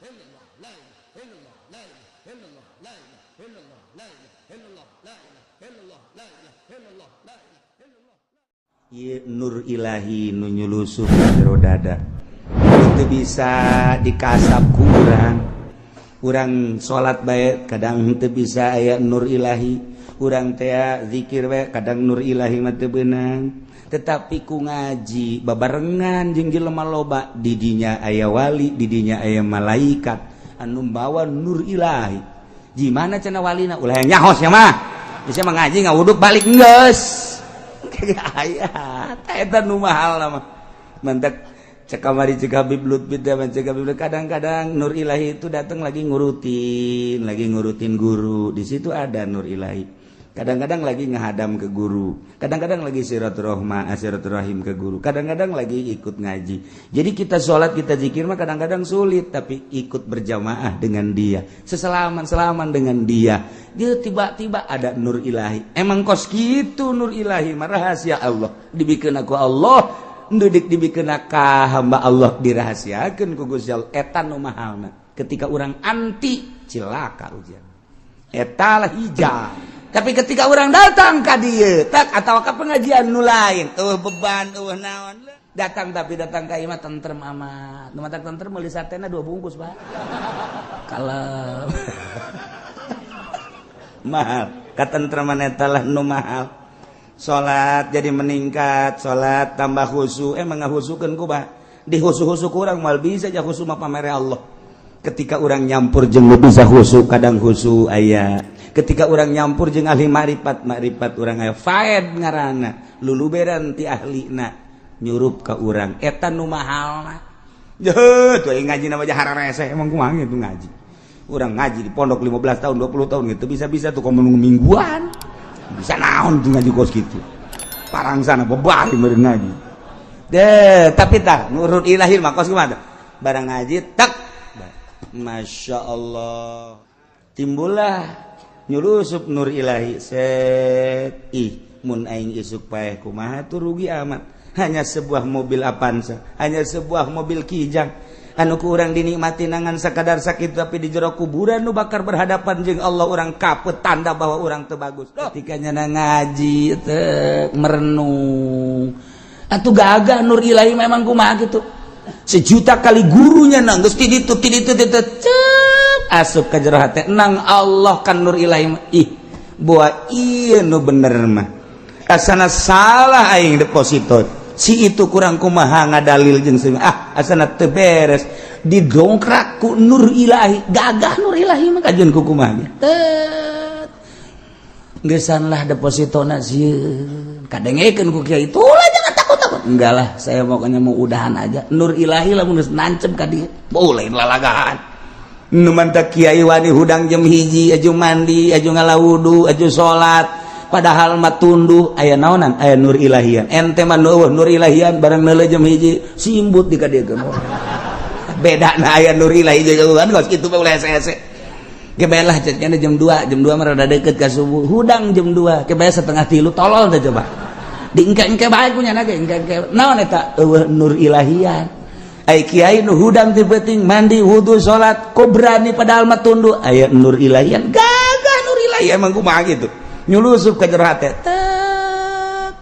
Illallah, la ilaha illallah, la ilaha illallah, la ilaha illallah, la ilaha illallah, la ilaha illallah, la ilaha illallah, la ilaha illallah. Ieu nur ilahi nu nyulusup ka jero dada itu bisa dikasap ku urang. Urang salat bae kadang teu bisa aya nur ilahi. Urang teh zikir bae kadang nur ilahi mah teu beunang, tetapi ku ngaji babarengan jeung jelema loba, didinya aya wali, didinya aya malaikat anu bawa nur ilahi. Gimana cenah walina? Ulah yang nyahos ya mah bisa mah ngaji ngawuduk balik geus. Aya eta nu mahal mah mantak. Cek kamari, cek Habib Lutfi teh, cek Habib, kadang-kadang nur ilahi itu datang lagi ngurutin guru, di situ ada nur ilahi. Kadang-kadang lagi ngahadam ke guru, kadang-kadang lagi silaturahma, silaturahim ke guru, kadang-kadang lagi ikut ngaji. Jadi kita sholat, kita zikir mah kadang-kadang sulit, tapi ikut berjamaah dengan dia, seselaman selaman dengan dia, dia tiba-tiba ada nur ilahi. Emang kos gitu nur ilahi mah rahasia Allah, dibikin aku Allah ndudik, dibikin ka hamba Allah, dirahasiakeun ku Gusti Allah. Eta nu mahalna. Ketika orang anti, cilaka ujian eta lah hijab. Tapi ketika orang datang ka dieu tak atau ke pengajian nu lain, eueuh beban, eueuh naon datang, tapi datang ka imah tentrem amat. Nu matak tentrem, meuli satena dua bungkus, Pak. Kalau mahal katentreman eta lah nu mahal. Salat jadi meningkat, salat tambah khusyuk. Emang ngahusukeun ku bah di husu-husu kurang mal bisa ja khusyuk mah pamere Allah. Ketika orang nyampur jeung nu bisa khusyuk, kadang khusyuk aya. Ketika orang nyampur jeung ahli makrifat, makrifat urang aya. Faed ngaranna, luluberan ti ahlina nyurup ka urang. Eta nu mahalna. Jeuh tuh ngaji nama hararese. Emang kumaha itu ngaji? Urang ngaji di pondok 15 tahun, 20 tahun gitu bisa-bisa tuh komo mingguan bisa naon tuh ngaji kos gitu parang sana bebah meureun ngaji deh. Tapi tah nurut ilahi mah kos kumaha? Barang ngaji tak, Masya Allah, timbullah nyulusup nur ilahi set. Ih, mun aing isuk paeh kumaha tuh? Rugi amat. Hanya sebuah mobil Avanza, hanya sebuah mobil Kijang anu ku urang dinikmati nangan sakadar sakit, tapi di jero kuburan nu bakal berhadapan jeung Allah, urang kapet, tanda bahwa urang teu bagus. Ketika nyana ngaji teu merenung atuh gagah nur ilahi. Memang kumaha gitu, sejuta kali gurunya nang geus ti ditu ti ditu ti ditu cep asup ka jero hate nang Allah kan nur ilahi. Ih, buah ieu nu bener mah, asana salah aing deposito si itu, kurang kumaha ngadalil jeung si ah, asana teu beres. Didongkrak ku nur ilahi, gagah nur ilahi mah. Kajeun ku kumaha tet geusan lah depositona sieun, kadengekeun ku kiai, "Itulah, jangan takut-takut." "Enggak lah, saya pokoknya mau udahan aja." Nur ilahi lah mun geus nancep ka dieu, boleh lalagahan. Nu mantak kiai wani hudang jam 1, aju mandi, aju ngala wudu, aju salat, padahal mah tunduh. Aya naonan? Aya nur ilahian. Ente mah nu nur ilahian, barang neuleuh jam 1 simbut di ka dieu. Beda. Nah, aya nur ilahi jauhan kos kitu mah, ulah hese-hese. Kebae lah jadinya jam 2, jam 2 mah rada deket ka subuh. Hudang jam 2, kebae setengah tilu, tolol teh. Coba diengke-engke bae ku nyana ge, engke-engke naon eta? Eueuh nur ilahian. Ai kiai nu hudang ti peuting, mandi, wudu, salat, kok berani, padahal mah tunduh? Aya nur ilahian. Gagah nur ilahi. Emang kumaha gitu nyulusup ka jero hate tet,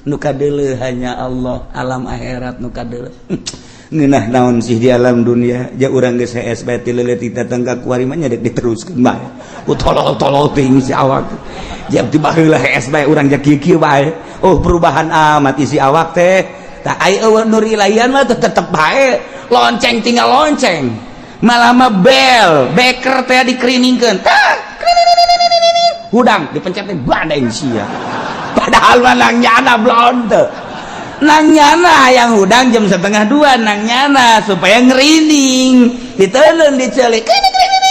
nu kadeuleuh hanya Allah, alam akhirat nu kadeuleuh. Ngeunah naon sih di alam dunia? Ja urang geus hees bae ti leutik datang ka kuari mah, nya dek diteruskeun bae ku tolol-tolol teuing si awak. Jam ti baheula hees bae urang, ja kieu-kieu bae. Oh, perubahan amat isi awak teh. Tak ai eueuh nur ilahian mah tetep bae, lonceng tinggal lonceng, malah mah bel beker teh dikeriningkeun tah, hudang dipencet teh badeng sia. Padahal mah nang nyana blon teu nang nyana yang hudang jam setengah 2, nang nyana supaya ngerining, ditelen dicelik,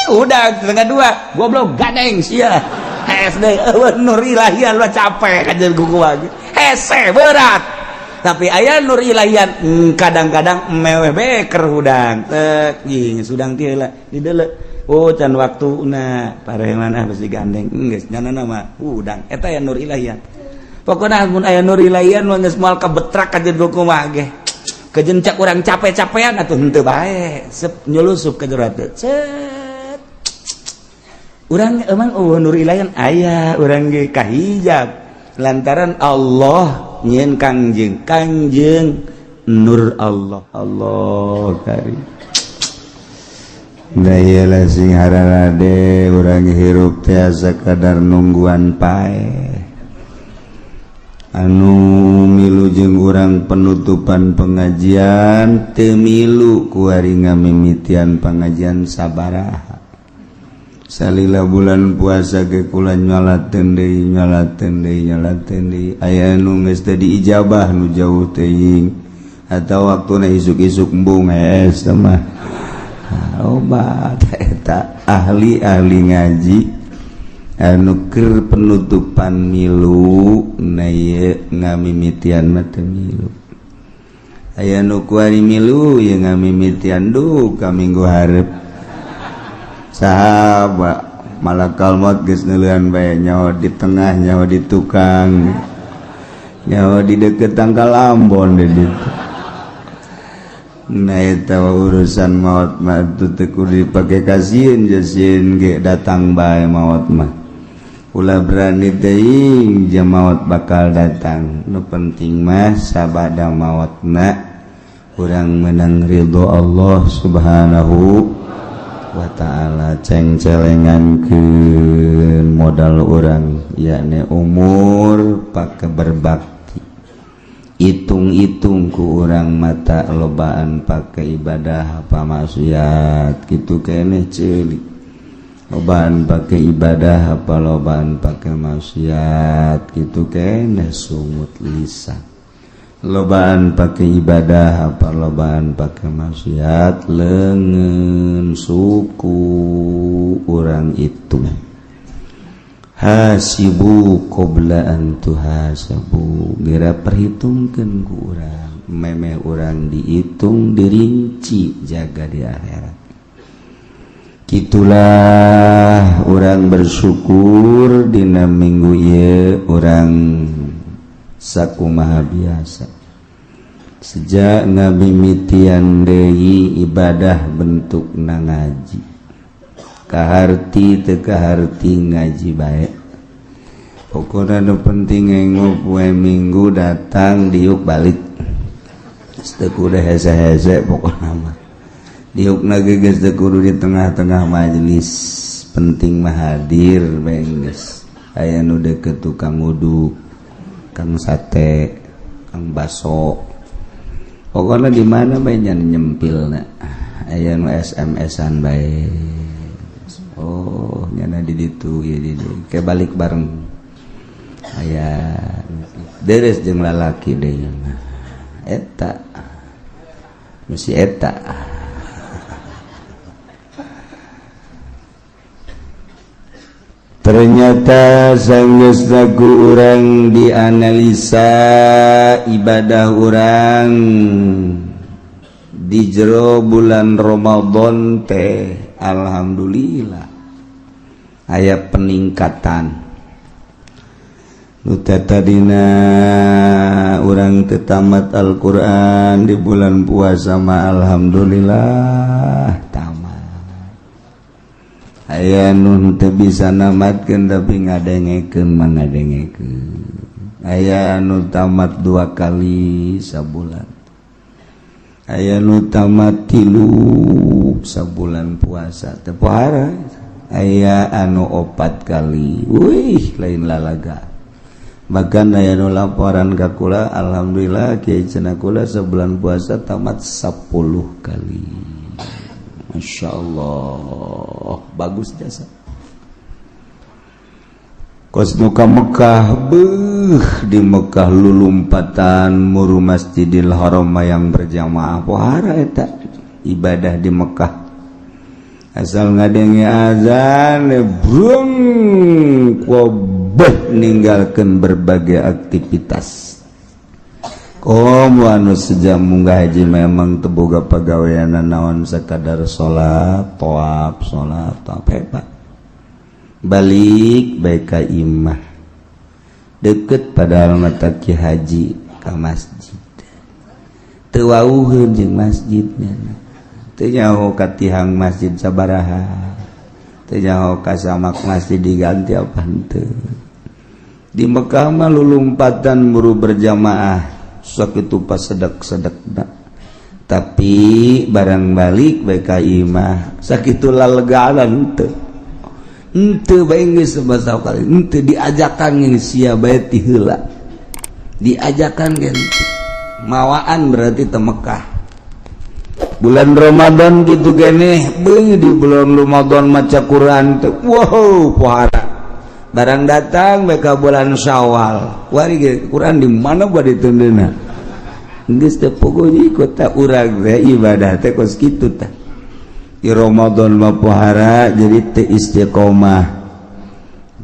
hudang setengah 2, goblok, gadeng sia. SD nur ilahian lo capek kajian kuku lagi, hese berat. Tapi aya nur ilahian, kadang-kadang meweh beker hudang tek jing sudang tieu di. Oh, can waktu na pareman pasti gandeng geus nyana nama hudang. Eta ya nur ilahian. Pokoknya mun aya nur ilahian mah geus moal kabetrak kajeun kumaha ge. Kejencak orang capek-capean atuh henteu bae, sep nyulusup ke jero teh. Cet. Urang emang oh nur ilahi aya, urang ge kahijab lantaran Allah nyieun Kangjeng, Kangjeng nur Allah. Allah karim. Nah, sing hararade urang hirup teh sakadar nungguan paeh. Anu milu jeung urang penutupan pengajian teu milu kuari ngamimitian pengajian sabaraha. Salila bulan puasa ge kula nyalateun deui, nyalateun deui, nyalateun deui. Aya nu geus teu diijabah nu jauh teuing atau waktuna isuk-isuk embung hees mah. Obat eta ahli-ahli ngaji anu keur penutupan milu na ieu ngamimitian mah teu milu. Aya nu kuari milu ieu ngamimitian duh ka minggu hareup. Sahabat malakal maut geus neuleuan bae, nyaho di tengah, nyaho di tukang, nyaho di deket tangkal ambon di ditu. Nah eta urusan maut mah teu kudu dipake kasieun, jasieun ge datang bae maut mah. Ulah berani teuing je maut bakal datang. Nu penting mah sabada mautna urang menang ridho Allah Subhanahu wa ta'ala. Ceng-celengankeun modal urang yakni umur pake berbakti. Hitung-hitung ku urang mata lobaan pakai ibadah apa maksiat gitu keneh ceuli. Lobaan pakai ibadah apa lobaan pakai maksiat gitu keneh sungut lisan. Lobaan pakai ibadah apa lobaan pakai maksiat leungeun suku urang itu. Hasibu qabla an tuhasabu, geura perhitungkeun ku urang, memeh urang dihitung dirinci jaga di akhirat. Kitulah urang bersyukur dina minggu ieu urang sakumaha biasa. Sejak ngamimitian deui ibadah bentukna ngaji. Kaharti teu kaharti ngaji bae. Pokona nu penting engok poe Minggu datang diuk balik. Teu kudu hese-hese pokona mah. Diukna ge geus teu kudu di tengah-tengah majelis, penting mah hadir bae geus. Aya nu deket tukang uduk, kang sate, kang baso. Pokona di mana bae nya nyempilna. Aya nu SMS-an bae. Oh, nyana di ditu ieu di dieu. Ke balik bareng. Aya deres jeung lalaki deui mah. Eta. Mesti eta. Ternyata sanggeus ku urang dianalisa ibadah urang di jero bulan Ramadan teh alhamdulillah aya peningkatan. Nu tadina urang teu tamat Al-Qur'an di bulan puasa mah alhamdulillah tamat. Aya nu teu bisa namatkeun tapi ngadengekeun mah ngadengekeun. Aya anu tamat 2 kali sabulan. Aya nu tamat 3 sabulan puasa teu pohara. Aya anu 4 kali. Wih, lain lalaga. Bahkan aya nu laporan ka kula, alhamdulillah kiai cenah kula sebulan puasa tamat 10 kali. Masya Allah, bagus jasa. Kos nu ka Mekah, beuh di Mekah lulumpatan muru Masjidil Haram yang berjamaah pohara eta ibadah di Mekah. Asal ngadenge azan brung kobeh ninggalkeun berbagai aktivitas. Komo anu sejak munggah haji memang teu boga pagawean naon sakadar salat, tawaf, salat, tawaf hebat. Balik bae ka imah. Deket padahal mata ki haji ka masjid. Teu wauheun jeung masjidnya, teu nyaho ka tihang masjid sabaraha, teu nyaho ka samak masjid diganti apa henteu. Di Mekah mah lulumpatan buru berjamaah sakitu pas sedek-sedekna, tapi barang balik bae ka imah sakitu laleganan teu. Henteu bae geus sebasa kali henteu diajakan geus sia bae ti heula diajakan ge mawaan, berarti teu Mekah. Bulan Ramadan gitu gini beung, di bulan Ramadan maca Quran teh wow pohara. Barang datang mereka bulan Syawal wari ge Quran di mana buat ditundena geus teu pogo ikut tah. Urang teh ibadah teh kos kitu tah, di Ramadan mah pohara, jadi teu istiqomah.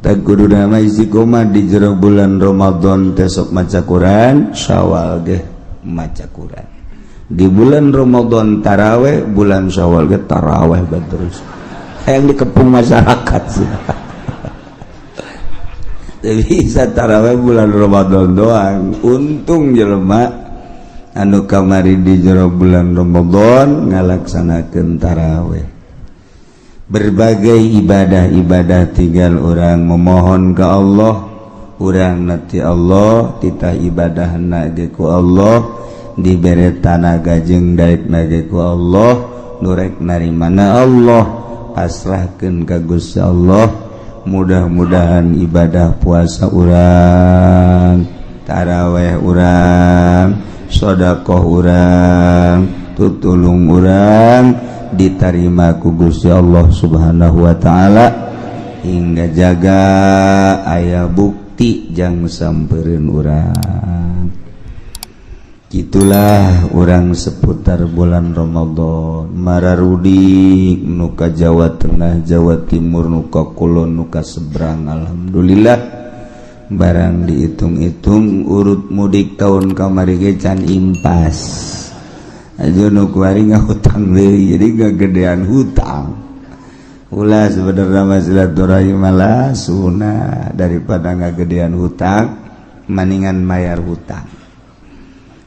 Tah kudu nama istiqomah di jero bulan Ramadan teh sok maca Quran, Syawal ge maca Quran. Di bulan Ramadan taraweh, bulan Syawal ge taraweh bae terus, hayang dikepung masyarakat sih. Bisa taraweh bulan Ramadan doang. Untung jelema anu kamari di jero bulan Ramadan ngalaksanakeun taraweh. Berbagai ibadah-ibadah tinggal orang memohon ke Allah, urang nanti Allah titah ibadah ge ku Allah dibere tanaga jeung daek ge ku Allah, nu rek narimana Allah, pasrahkeun ka Gusti Allah. Mudah-mudahan ibadah puasa urang, taraweh urang, sodakoh urang, tutulung urang diterima ku Gusti Allah Subhanahu wa taala, hingga jaga aya bukti jang samperin urang. Itulah orang seputar bulan Ramadan mararudi nuka Jawa Tengah, Jawa Timur, nuka Kulon, nuka seberang. Alhamdulillah, barang dihitung-hitung urut mudik tahun kamari ge can impas aja, nu kuari ngahutang deui, jadi gedean hutang. Ulah, sebenarnya mah silaturahim malah sunah. Daripada ngagedean hutang maningan mayar hutang.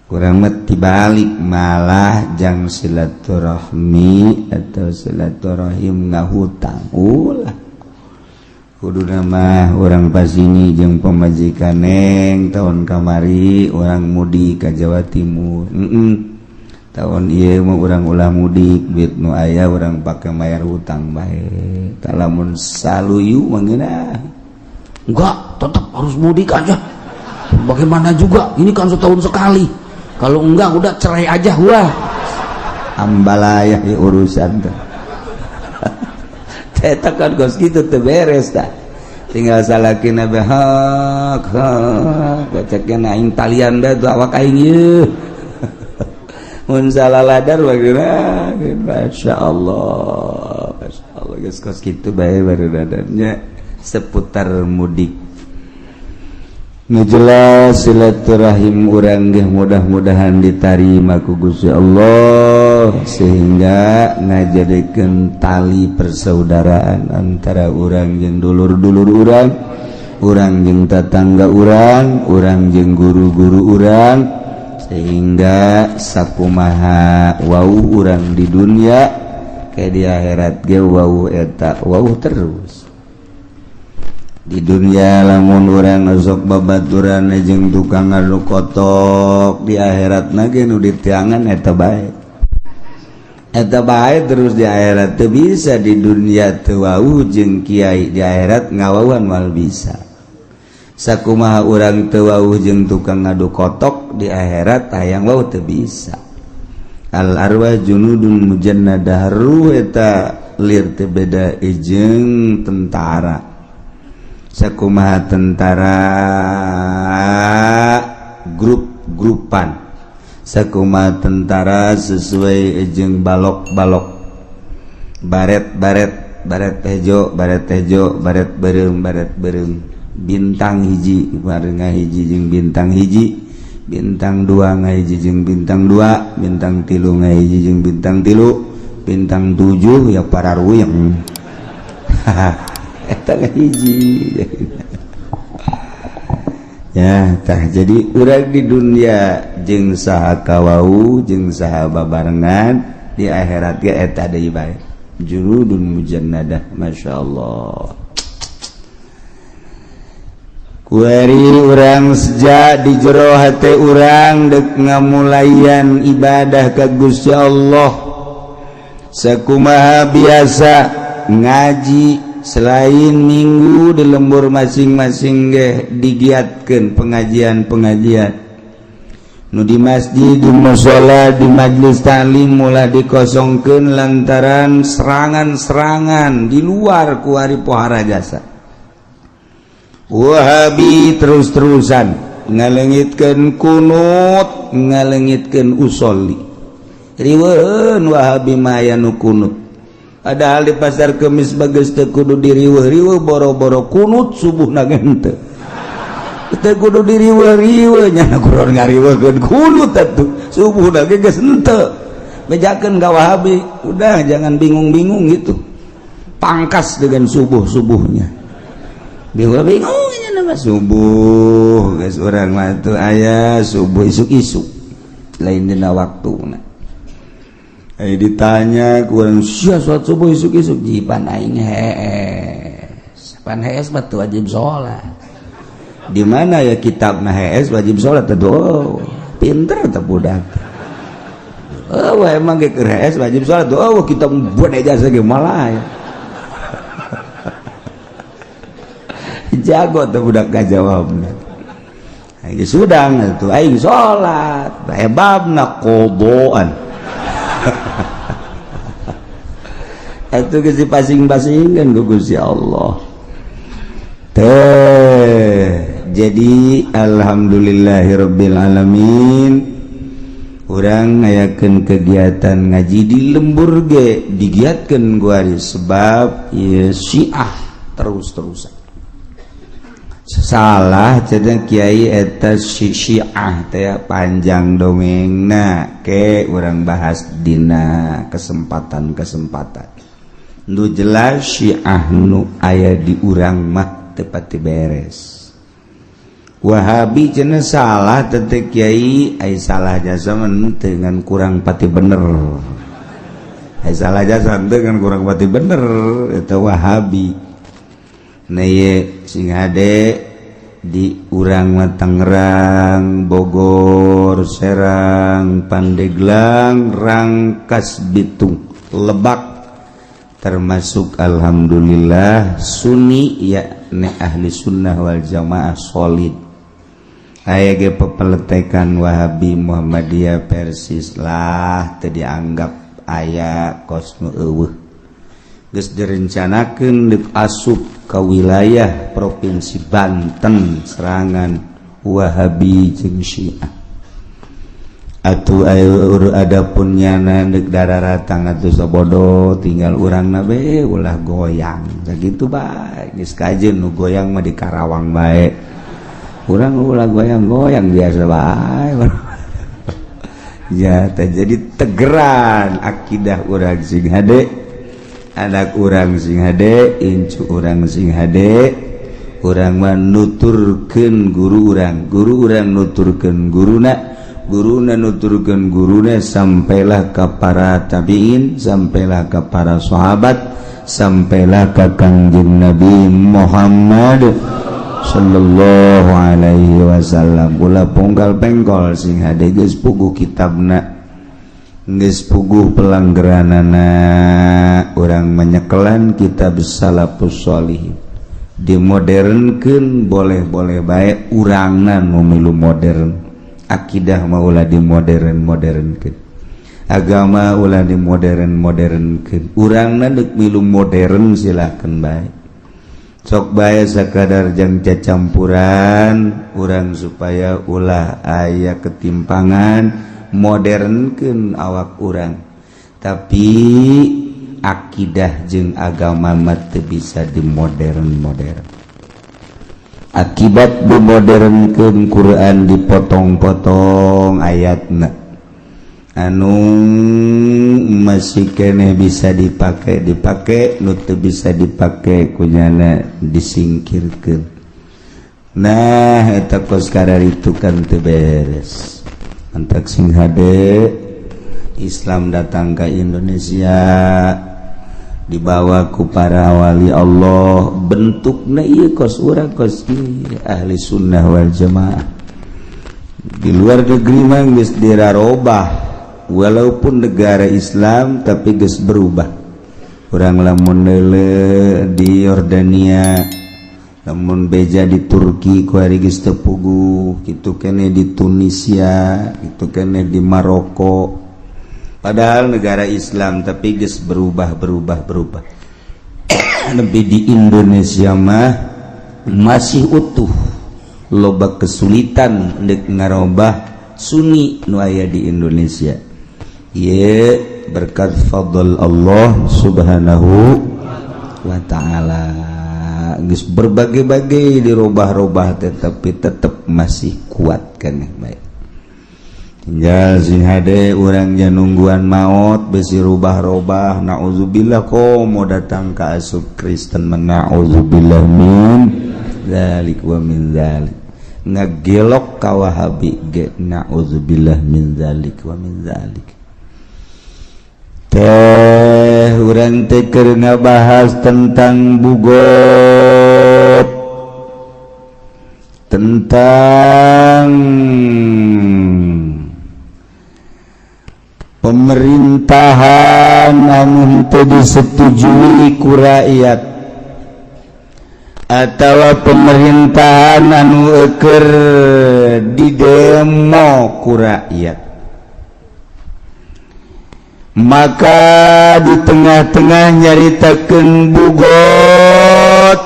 Kurang mah dibalik malah, jang silaturahmi atau silaturahim ngahutang ulah. Kudu nama orang pasini jeung pamajikan, "Neng, tahun kamari urang mudik ke Jawa Timur, tahun ieu mah urang ulah mudik, duit nu aya urang pake mayar hutang bae." Tah, lamun saluyu mah. Enggak, tetap harus mudik aja. Bagaimana juga, ini kan setahun sekali. Kalau enggak, udah cerai aja. Wah. Ambalaya ya urusan tuh. Eta kan kos kitu teu beres tah. Tinggal salakina be hak hak kecekna, "Aing talian bae tuh awak aing ieu." Mun salah ladar bagaimana? Masya Allah, Masya Allah, geus kos kitu bae barudadannya seputar mudik. Nu jelas silaturahim urang ge mudah-mudahan ditarima ku Gusti Allah, sehingga ngajadikeun tali persaudaraan antara urang jeung dulur-dulur urang, urang jeung tatangga urang, urang jeung guru-guru urang, sehingga sakumaha wau urang di dunia, kayak di akhirat ge wau eta wau terus. Di dunia lamun urang sok babaturan jeung tukang ngadu kotok, di akhirat ge nu ditiangan eta bae, eta bae terus di akhirat. Teu bisa di dunia teu wau jeung kiai, di akhirat ngawauan moal bisa. Sakumaha urang teu wau jeung tukang ngadu kotok, di akhirat hayang wau teu bisa. Al arwah junudun mujannadah, ruh eta lir teu beda jeung tentara. Sakumaha tentara grup-grupan, sakumaha tentara sesuai jeung balok-balok, baret-baret, baret hejo, baret hejo, baret beureum, baret beureum, bintang hiji bareng hiji jeung bintang hiji, bintang dua ngahiji jeung bintang dua, bintang tilu ngahiji jeung bintang tilu, bintang tujuh ya para ruyeng eta ngahiji. Ya tah, jadi urang di dunia jeung saha kawau, jeung saha babarengan, di akhirat ge eta deui bae, junudun mujannadah. Masya Allah. Kuari urang sejak di jero hate urang dek ngamulayan ibadah ka Gusti Allah sakumaha biasa ngaji. Selain minggu, di lembur masing-masing ge digiatkeun pengajian-pengajian nu di masjid, di musola, di majlis taklim mulai dikosongkeun lantaran serangan-serangan di luar. Kuari pohara jasa Wahabi terus-terusan ngalengitkeun kunut, ngalengitkeun usolli. Riweuheun Wahabi mah aya nu kunut. Padahal di Pasar Kemis bagus teu kudu diriweuh-riweuh, boro-boro kunut, subuh na ge henteu. Teu kudu diriweuh-riweuh nya, kurang ngariweuhkeun kunut atuh, subuh na ge geus henteu. Bejakeun ka Wahabi, udah jangan bingung-bingung gitu. Pangkas dengan subuh-subuhnya. Bingung nama subuh guys, urang mah tuh aya subuh isuk-isuk, lain dina waktuna. Eh, ditanya kurang sia sholat subuh isuk-isuk, jipan aing hees, pan hees mah tuh wajib sholat. Di mana ya kitab nah hees wajib sholat tuh? Oh, pinter tuh budak. Oh, emang ge keur hees wajib sholat tuh? Oh, kita buat aja ge malah ya. Jago tuh budak gak jawab. Aing sudang tuh aing salat hebabna qodoan itu geus dipasing-pasingkeun ku Gusti Allah teh. Jadi alhamdulillahirabbil alamin, urang ngayakeun kegiatan ngaji di lembur ge digiatkeun kuari sebab ieu Syiah terus-terusan salah. Jadi Kiai, eta Syiah teh panjang dongengna, ke urang bahas dina kesempatan-kesempatan. Nu jelas Syiah nu aya di urang mah teu pati beres. Wahabi cenah salah teh Kiai, ai salah jasa dengan kurang pati bener, ai salah jasa dengan kurang pati bener eta Wahabi. Nah, sing hade di urang mah Tangerang, Bogor, Serang, Pandeglang, Rangkas Bitung, Lebak termasuk alhamdulillah Sunni ya, ne ahli sunnah wal jamaah solid. Aya ge pepeletekan Wahabi, Muhammadiyah, Persis lah, teu dianggap aya kos nu eueuh. Geus direncanakeun deuk asup ka wilayah Provinsi Banten serangan Wahabi jeung Syiah atuh. Ayo, adapun nyana deuk dararatang atuh sabodo, tinggal urang na be ulah goyang sakitu bae geus. Kajeun nu goyang mah di Karawang bae, urang ulah goyang-goyang, biasa bae ya teh. Jadi tegeran akidah urang sing hade, anak urang sing hade, incu urang sing hade. Urang mah nuturkeun guru urang, guru urang nuturkeun guruna, guruna nuturkeun guruna, sampailah ka para tabiin, sampailah ka para sahabat, sampailah ka Kangjeng Nabi Muhammad sallallahu alaihi wasallam. Ulah ponggal pengkol, sing hade. Geus puguh kitabna, geus puguh pelanggeranana. Urang menyekelan kitab salafus sholihin, dimodernkeun boleh-boleh bae, urangna nu milu modern. Akidah mah ulah di modern modernkeun, agama ulah di modern modernkeun. Urangna deuk milu modern silakan bae, sok bae, sakadar jang cacampuran urang supaya ulah aya ketimpangan. Modernkeun awak urang, tapi akidah jeung agama mah teu bisa di modern modern. Akibat dimodernkeun, Quran dipotong-potong ayatna, anu masih keneh bisa dipakai dipakai, nu teu bisa dipakai kunyana disingkirkan. Nah eta kos kararitu kan teu beres. Mantak sing hade Islam datang ke Indonesia dibawa ku para wali Allah, bentukna ieu kos urang, kos ieu ahli sunnah wal jamaah. Di luar negeri mah geus dirarobah, walaupun negara Islam tapi geus berubah. Urang lamun neuleuh di Yordania, lamun beja di Turki ku ari geus teu puguh, kitu keneh di Tunisia, kitu keneh di Maroko. Padahal negara Islam tapi geus berubah berubah berubah. Lebih di Indonesia mah masih utuh, loba kesulitan dek ngarobah Sunni nu aya di Indonesia. Ye berkat fadl Allah Subhanahu wa ta'ala geus berbagai-bagai dirubah-rubah tetapi tetap masih kuat kan. Baik, tinggal sing hade urang nungguan maut besi rubah-robah. Naudzubillah, komo datang ka asup Kristen, naudzubillah min dzalik wa min dzalik, ngagelok ka Wahabi ge, naudzubillah min dzalik wa min dzalik. Teh urang teh keur ngabahas tentang bugot, tentang pemerintahan anu teu disetujui ku rakyat atau pemerintahan anu eker di demo ku rakyat. Maka di tengah-tengah nyaritakeun bugot,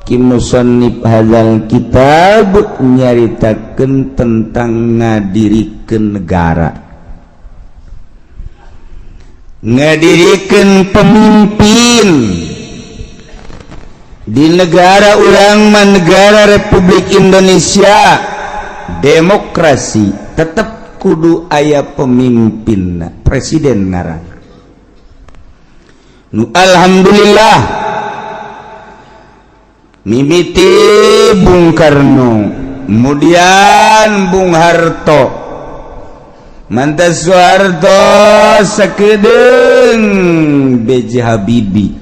ki musannif hadzal kitab nyaritakeun tentang ngadirikeun negara, ngadirikeun pemimpin di negara urang mah, negara Republik Indonesia demokrasi, tetap kudu aya pemimpin, presiden ngaran nu. Alhamdulillah mimiti Bung Karno, kemudian Bung Harto, mantas Soeharto, sakedeung B.J. Habibie.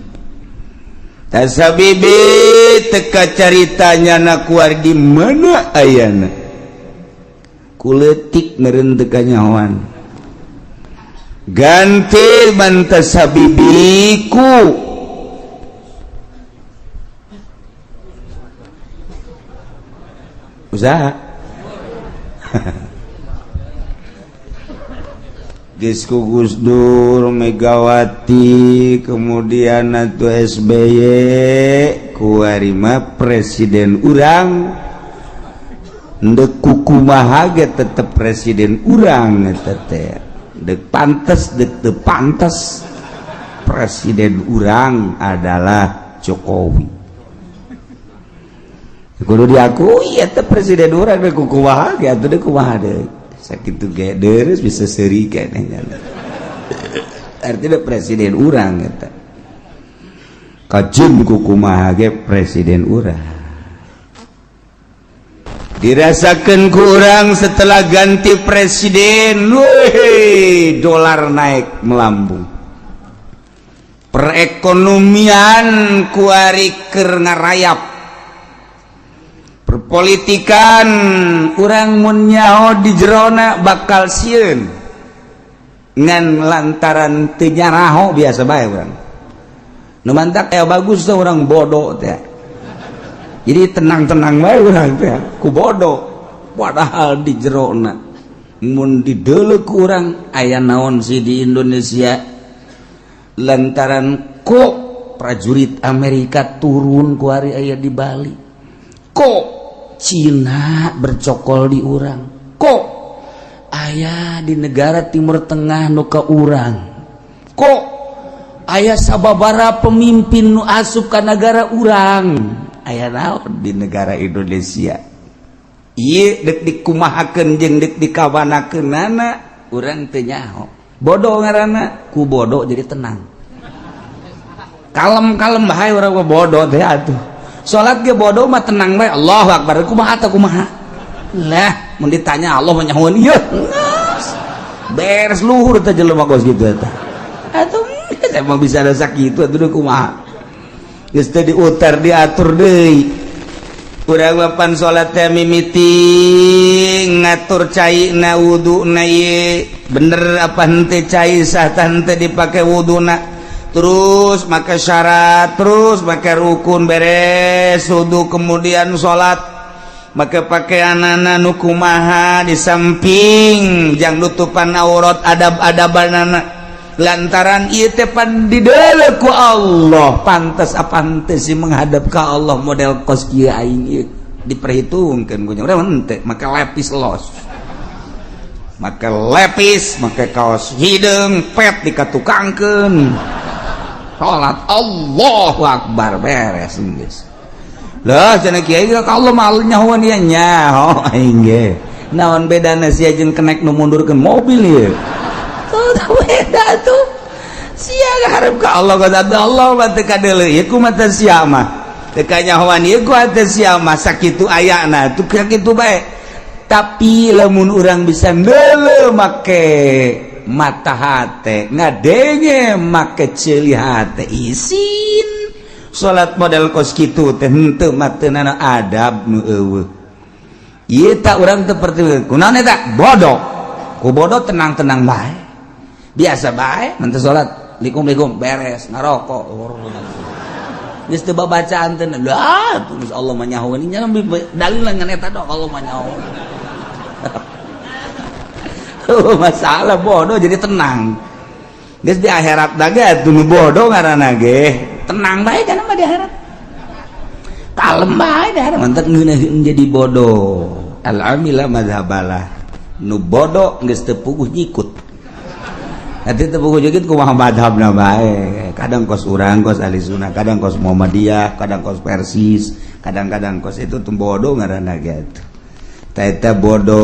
Tas Habibie teka caritanya na kuar di mana ayana kuletik meureun teu kanyahoan. Ganti mantas Habibie ku usaha geus ku Gus Dur, Megawati, kemudian atuh SBY, kuari mah presiden urang ndek kukumaha ge tetep presiden urang eta teh, dek pantes dek teu pantes presiden urang adalah Jokowi. Kudu diakui eta presiden urang, dek kukumaha ge atuh, dek kumaha deui sakitu ge deres bisa seuri keneh, artinya presiden urang eta kajun kukumaha ge presiden urang. Dirasakan kurang setelah ganti presiden, weh, dolar naik melambung, perekonomian kuari keur ngarayap, perpolitikan urang mun nyaho di jerona bakal sieun, ngan lantaran teu nyaraho biasa bae urang. Nu mantak aya bagus tuh urang bodoh teh, jadi tenang-tenang bae urang teh ku bodoh, padahal di jerona mun dideuleu ku urang aya naon sih di Indonesia, lantaran kok prajurit Amerika turun kuari aya di Bali, kok Cina bercokol di urang, kok aya di negara Timur Tengah nu ka urang, kok aya sababara pemimpin nu asup ka negara urang, aya naon di negara Indonesia ieu, dek dikumahakeun jeung dek dikawanakeunana urang teu nyaho. Bodoh ngaranna, ku bodoh jadi tenang, kalem-kalem bae urang mah bodoh teh atuh. Salat ge bodoh mah tenang bae, Allahu akbar, kumaha teh, kumaha lah. Mun ditanya Allah mah nyahoan ieu beres luhur teh jelema kos kitu eta. Atuh emang bisa ada sakitu atuh, kumaha geus teu diutar diatur deui. Urang mapan salat teh mimiti ngatur cai na wudu na ieu bener apa henteu, cai sah tah henteu dipake wuduna, terus make syarat, terus make rukun, beres wudu kemudian salat make pakaianana nu kumaha, di samping jang nutupan aurat, adab-adabanana, lantaran ieu teh pan dideuleu ku Allah. Pantes apa henteu sih menghadap ka Allah model kos kieu aing ieu, diperhitungkeun ku nya. Urang henteu make lepis los, make lepis, make kaos hideung pet dikatukangkeun, salat Allahu akbar, beres geus lah. Cenah kiai ka Allah mah nyahoan ieu, nyaho aing ge. Naon bedana sia jeung kenek nu mundurkeun mobil ieu? Tuh beda tuh. Sia harap ka Allah, ka Allah mah teu kadeuleu ieu ku mata sia mah, teu kanyahoan ieu ku hate sia mah. Sakitu ayana tuh, sakitu bae. Tapi lamun urang bisa neuleu make mata hate, ngadenge make ceuli hate, isin salat model kos kitu teh henteu matenana adab nu eueuh ieu. Tak urang teu seperti kunaon eta bodoh, ku bodoh tenang-tenang bae, biasa bae. Nanti salat likum-likum beres ngarokok geus teu babacaan teh lah. Terus Allah mah nyahoeun nya, dalil ngan eta dok, Allah mah nyahoeun. Masalah bodoh jadi tenang geus di akhirat dage atuh. Nu bodoh ngaranna ge tenang bae kana mah, di akhirat kalem bae di akhirat. Mantap ngeunaheun jadi bodoh. Al amila madhabalah, nu bodoh geus teu puguh nyikut. Nanti teu puguh nyikut kumaha madhabna bae. Kadang kos urang, kos ahli sunnah, kadang kos Muhammadiyah, kadang kos Persis, kadang-kadang kos itu. Tuh bodoh ngaranna ge atuh. Eta bodoh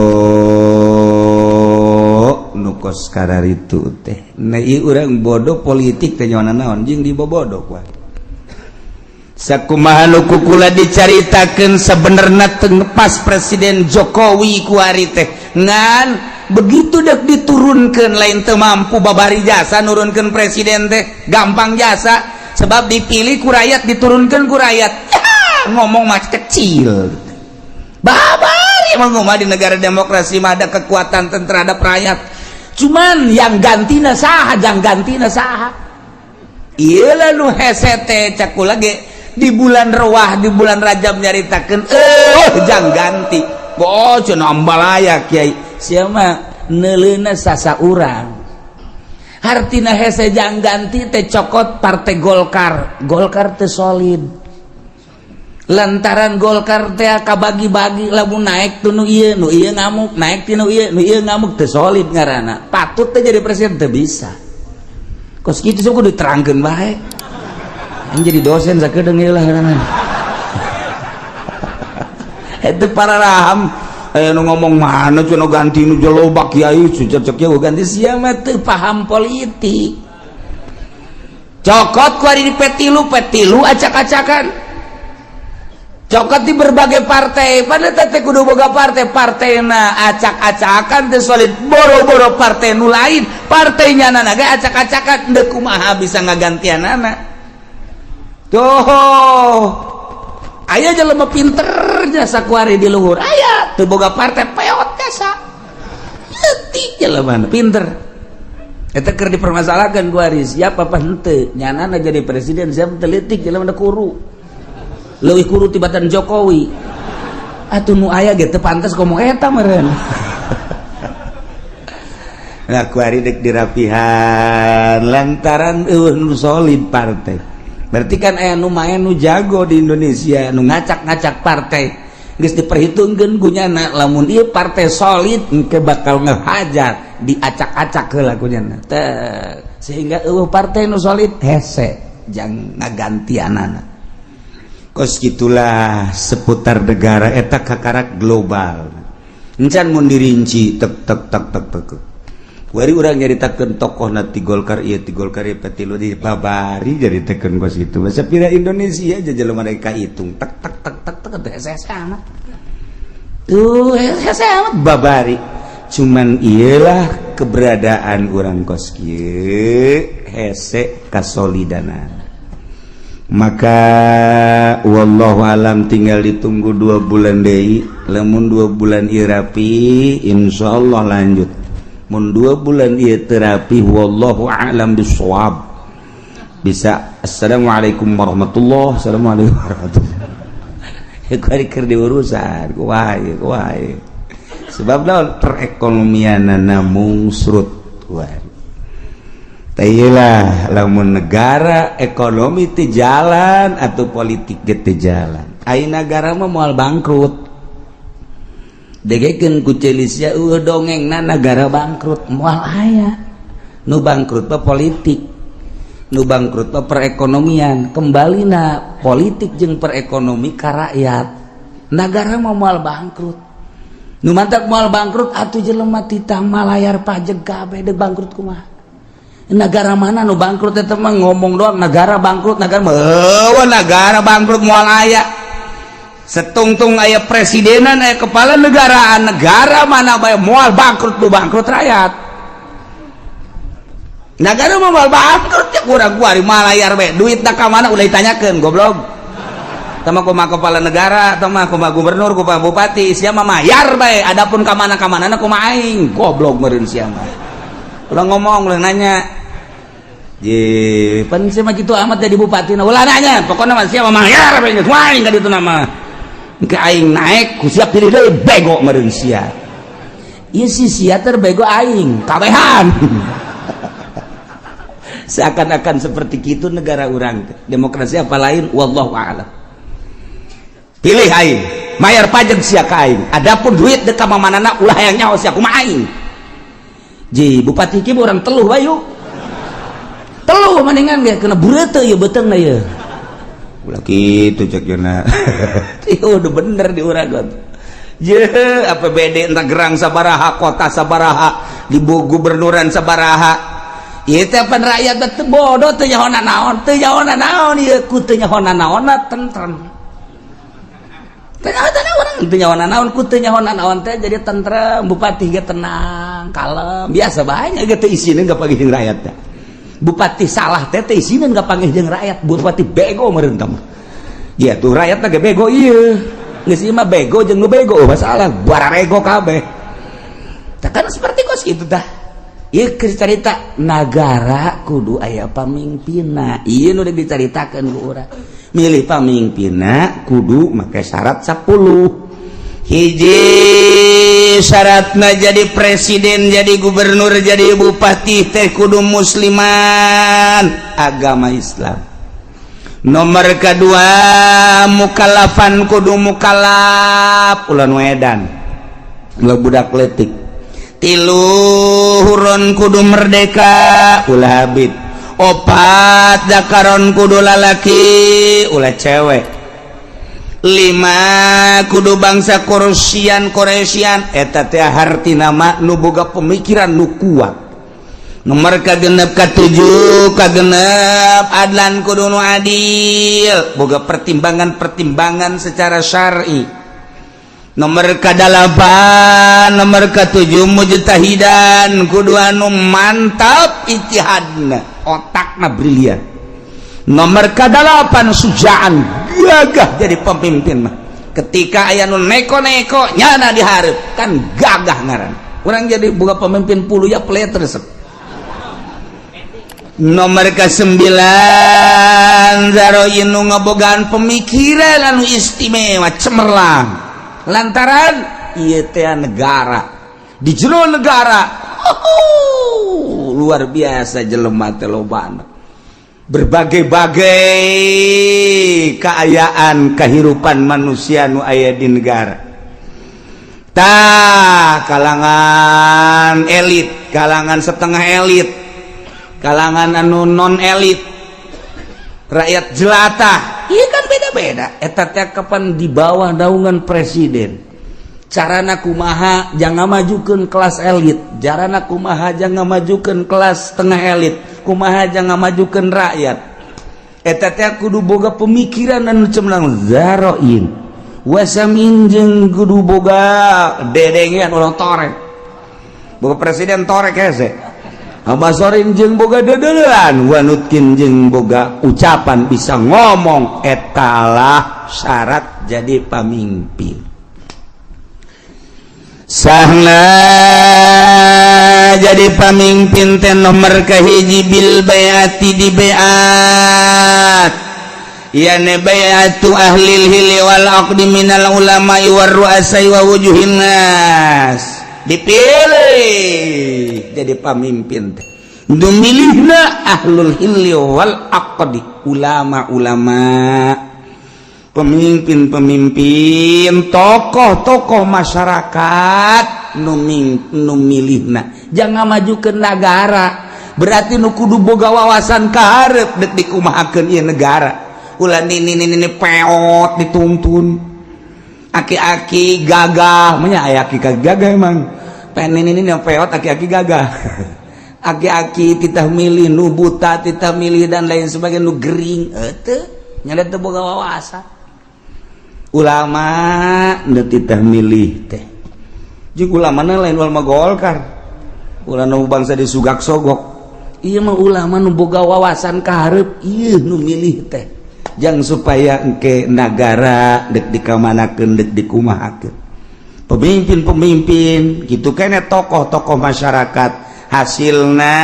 nu kos kararitu teh. Nah, ieu urang bodoh politik teh nyawana naon jeung dibobodoh kuah. Sakumaha nu kukula dicaritakeun, sebenarnya teu pas Presiden Jokowi kuari teh, ngan begitu dek diturunkan lain teu mampu babari jasa nurunkeun presiden teh gampang jasa, sebab dipilih ku rakyat, diturunkan ku rakyat. Ya, ngomong mah kecil babari. Emang mah di negara demokrasi mah ada kekuatan terhadap rakyat, cuman yang gantina saha, jang gantina saha. Iya, nu hese teh cek kula ge di bulan Rewah, di bulan Rajab nyaritakeun jang ganti. Oh, cenah ambalaya kiai siapa neuleuna sasa urang. Hartina hese jang ganti teh cokot Partai Golkar. Golkar teh solid lantaran Golkar teh kabagi-bagi, lamun naik tuh nu ieu, nu ieu ngamuk, naik ti nu ieu, nu ieu ngamuk. Teu solid ngaranna, patut teh jadi presiden teu bisa kos kitu. Sok kudu diterangkeun bae. Aing jadi dosen sakedeung ieu lah ngaranna. Itu para raham nu ngomong mana cenah ganti nu loba kiai cocok kieu ganti, sia mah teu paham politik. Cokot ku ari di P3, P3 acak-acakan, cokot di berbagai partai. Pada teh kudu boga partai, partaina acak-acakan, teu solid. Boro-boro partai nu lain, partainya nana ge acak-acakan, deuk kumaha bisa ngagantianana? Tuh aya jelema pinter jasa kuari di luhur, aya teu boga partai, peot jasa leutik jelema pinter. Eta keur dipermasalahkan kuari siapa apa henteu nyanana jadi presiden. Siapa telitik jelema kuru, leuwih kuru tibatan Jokowi atuh. Nu aya ge teu pantes ngomong eta meureun. Nah, kuari dek dirapihan lantaran eueuh nu solid partai. Berarti kan aya nu main, nu jago di Indonesia, nu ngacak-ngacak partai. Geus diperhitungkeun ku nyana, lamun ieu partai solid engke bakal ngehajar, diacak-acak heula ku nyana teh, sehingga eueuh partai nu solid, hese jang ngagantianana. Kos gitulah seputar negara eta kakarak global. Encan mun dirinci tek tek tek tek tek. Wari urang nyaritakeun tokoh na ti Golkar ieu, ti Golkar ieu, petilu di babari nyaritakeun kos kitu. Masa pira Indonesia aja jelema mereka hitung tek tek tek tek tek teh hese amat. Tuh hese amat babari. Cuman iyalah keberadaan urang kos kieu hese kasolidana. Maka wallahu alam, tinggal ditunggu 2 bulan deui. Lamun 2 bulan ieu rapi, insyaallah lanjut. Mun 2 bulan ieu teu rapi, wallahu a'lam bissawab, bisa assalamualaikum warahmatullahi, assalamualaikum warahmatullahi. Kuari keur diurusan kumaha ieu, kumaha ieu, sebab naon, perekonomianana mungsrut. Wah, lah, lamun negara ekonomi teu jalan atau politik ge teu jalan, ai negara mah moal bangkrut. Degekeun ku ceuli sia, dongengna negara bangkrut moal aya. Nu bangkrut mah politik, nu bangkrut mah perekonomian. Kembali na politik jeung perekonomi ka rakyat, negara mah moal bangkrut. Nu mantak moal bangkrut atuh jelema titah malayar pajak kabeh, deuk bangkrut kumaha? Negara mana nu bangkrut? Eta mah ngomong doang negara bangkrut. Negara mah, negara bangkrut moal aya. Setungtung aya presidenan, aya kepala negaraan, negara mana bae moal bangkrut. Nu bangkrut rakyat. Negara mah moal bangkrut ya. Kurang kuari malayar bae, duit ka mana ulah ditanyakeun, goblok. Tama kumaha kepala negara, tama kumaha gubernur, kumaha bupati, sia mah mayar bae. Adapun ka mana ka mana kumaha aing, goblok meureun sia mah. Ulah ngomong, ulah nanya. Je, pan sia mah kitu amat jadi bupati, nah, ulah nanya. Pokoknya mah sia mah mayar bae geus aing ka ditu nama. Ke aing naik, ku siap pilih deui, bego meureun sia. Ieu si sia terbego aing, kabehan. Seakan-akan seperti itu negara urang. Demokrasi apa lain, wallahu a'lam. Pilih aing, mayar pajak sia ka aing. Adapun duit dek ka manana ulah hayang nyaho sia, kumaha aing. Ji, bupati ki urang teluh bayu. Teluh mendingan ge kena burete ieu beuteungna ieu. Ulah kitu cek jeuna. Ieu udah bener di urang. Je, APBD entah gerang sabaraha, kota sabaraha, di gubernuran sabaraha. Ieu teh pan rakyat teh bodoh, teu nyaho naon, teu nyaho naon ieu, ku teu nyaho naonna tentrem. Teu nyaho naon, teu nyaho naon, ku teu nyaho naon teh jadi tentrem, bupati ge tenang, kalem, biasa bae ge teu isineun kapanggih jeung rakyat teh. Bupati salah teh teu isineun kapanggih jeung rakyat, bupati bego meureun tah mah. Ya tuh rakyat teh ge bego ieu. Geus ieu mah bego jeung nu bego masalah bararego kabeh. Tah kan seperti kos kitu tah. Ieu keur carita nagara kudu aya pamimpinna. Ieu nu dicaritakeun ku urang. Milih pamimpinna kudu make syarat 10. Hiji syaratna jadi presiden, jadi gubernur, jadi bupati teh kudu musliman, agama Islam. Nomor kedua, mukallafan, kudu mukallaf, ulah nu edan, ulah budak letik. Tilu, hurron, kudu merdeka, ulah habib. Opat, dakaron, kudu lalaki, ulah cewek. Lima, kudu bangsa Quraisyan. Quraisyan eta teh hartina mah nu boga pemikiran nu kuat. Nomor kagenep, katujuh, kagenep, adlan, kudu nu adil, boga pertimbangan-pertimbangan secara syar'i. Nomor kadalapan, nomor katujuh, mujtahidan, kudu anu mantap ijtihadna, otakna brilian. Nomor kadalapan, sujaan, gagah jadi pemimpin mah. Ketika aya nu neko-neko, nyana dihareup kan gagah ngaran. Urang jadi boga pemimpin puluh ya pelet resep. Nomor ke-9, zaroin, nu ngebogaan pemikiran anu istimewa, cemerlang, lantaran ieu teh negara, di jero negara luar biasa jelema teh lobana, berbagai-bagai keayaan kehidupan manusia nu aya di negara. Tah, kalangan elit, kalangan setengah elit, kalangan anu non elit, rakyat jelata, iya kan beda-beda. Eta teh kapan di bawah naungan presiden. Carana kumaha jangan majukan kelas elit, carana kumaha jangan majukan kelas tengah elit, kumaha jangan majukan rakyat. Eta teh kudu boga pemikiran anu cemerlang, zaroin wasamin, jeung kudu boga dedengean. Ulah torek, boga presiden torek hese. Abasorin jeung boga dedelean, wa nutqin, jeung boga ucapan, bisa ngomong. Etalah syarat jadi pamimpin. Sahna jadi pamimpin teh nomor kahiji bil baiati, di baiat, yani baiatu ahlil hilli wal aqdi minal ulama war ru'asai wa wujuhin nas. Dipilih jadi pamimpin teh nu milihna ahlul hilli wal aqdi, ulama-ulama, pemimpin-pemimpin, tokoh-tokoh masyarakat nu milihna. Jangan maju ke negara, berarti nu kudu boga wawasan kaharep dek dikumahakeun ieu negara. Ulah nini nini peot dituntun, aki-aki gagah nya, aya aki gagah emang pengen ini yang peot, aki-aki gagah, aki-aki titah milih, nu buta titah milih, dan lain sebagainya, nu gering teu nya, teu boga wawasan. Ulama nu titah milih teh, jeung ulama lain ulama Golkar, ulama nu bangsa di sugak sogok. Ieu mah ulama nu boga wawasan kaharep, ieu nu milih teh, jang supaya engke nagara dek dikamanakeun, dek dikumahakeun. Pemimpin-pemimpin gitu kene, tokoh-tokoh masyarakat, hasilna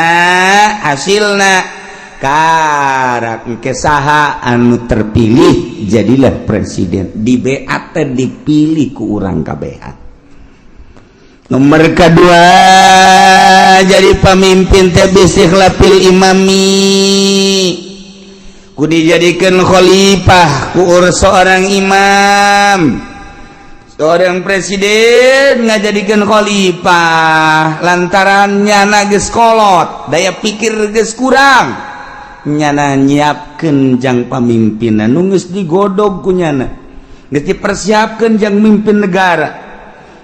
hasilna karak engke saha anu terpilih jadilah presiden, di BAT, dipilih ku urang kabehan. Nomor kedua, jadi pemimpin teh bistikhlafil imami, ku dijadikan khalifah ku seorang imam. Seorang presiden ngajadikan khalifah lantaran nyana geus kolot, daya pikir geus kurang, nyana nyiapkeun jang pamimpinan nu geus digodog ku nyana, geus dipersiapkeun jang mimpin negara,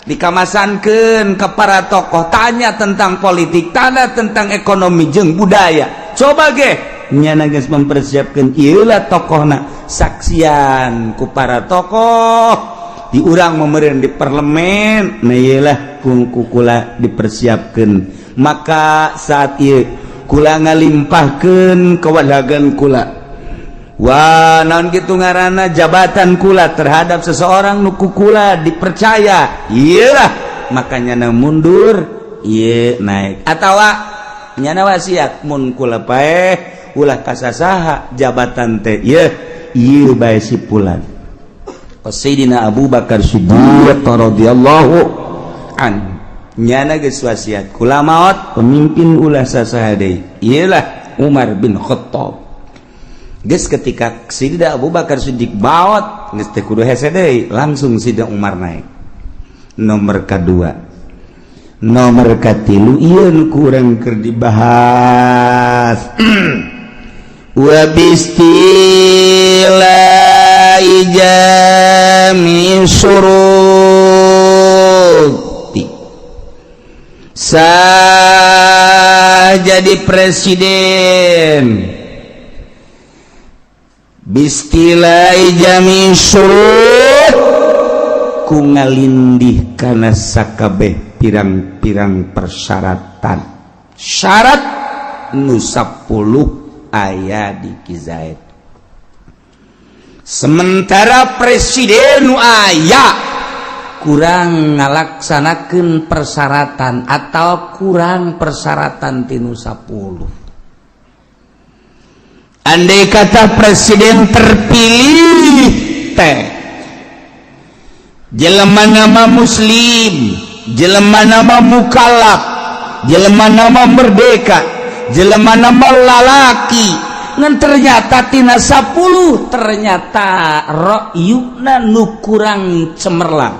dikamasankeun ke para tokoh, tanya tentang politik, tanya tentang ekonomi jeung budaya. Coba ge nyana geus mempersiapkeun, ieu lah tokohna, saksian ku para tokoh di urang memerin di parlemen. Nah, iyalah kula dipersiapkan. Maka saat ieu kula ngalimpahkeun kewadagan kula, wah, naon gitu ngaranna, jabatan kula terhadap seseorang nu ku kula dipercaya, iyalah makanya na mundur, iya naik, atau nyana wasiat mun kula paeh ulah kasasaha jabatan teh, ieu ieu bae si pulan. Sayyidina Abu Bakar Siddiq radhiyallahu an, nyana geus wasiat, kula maot pemimpin ulah sasaha deui, iyalah Umar bin Khattab. Geus ketika Sayyidina Abu Bakar Siddiq maot, geus teu kudu hese deui, langsung Sayyidina Umar naik nomor kedua. Nomor katilu, ieu nu kurang keur dibahas, wa bistila jami syuruti. Sah jadi presiden bistilai jami syurut ku ngalindih kana sakabeh pirang-pirang persyaratan, syarat nu 10 aya di Kizaid. Sementara presiden nu aya kurang ngalaksanakeun persyaratan atau kurang persyaratan tinu 10. Andai kata presiden terpilih teh jelema nama muslim, jelema nama mukallaf, jelema nama merdeka, jelema nama lalaki, ngan ternyata tina 10 ternyata ra'yuna nu kurang cemerlang.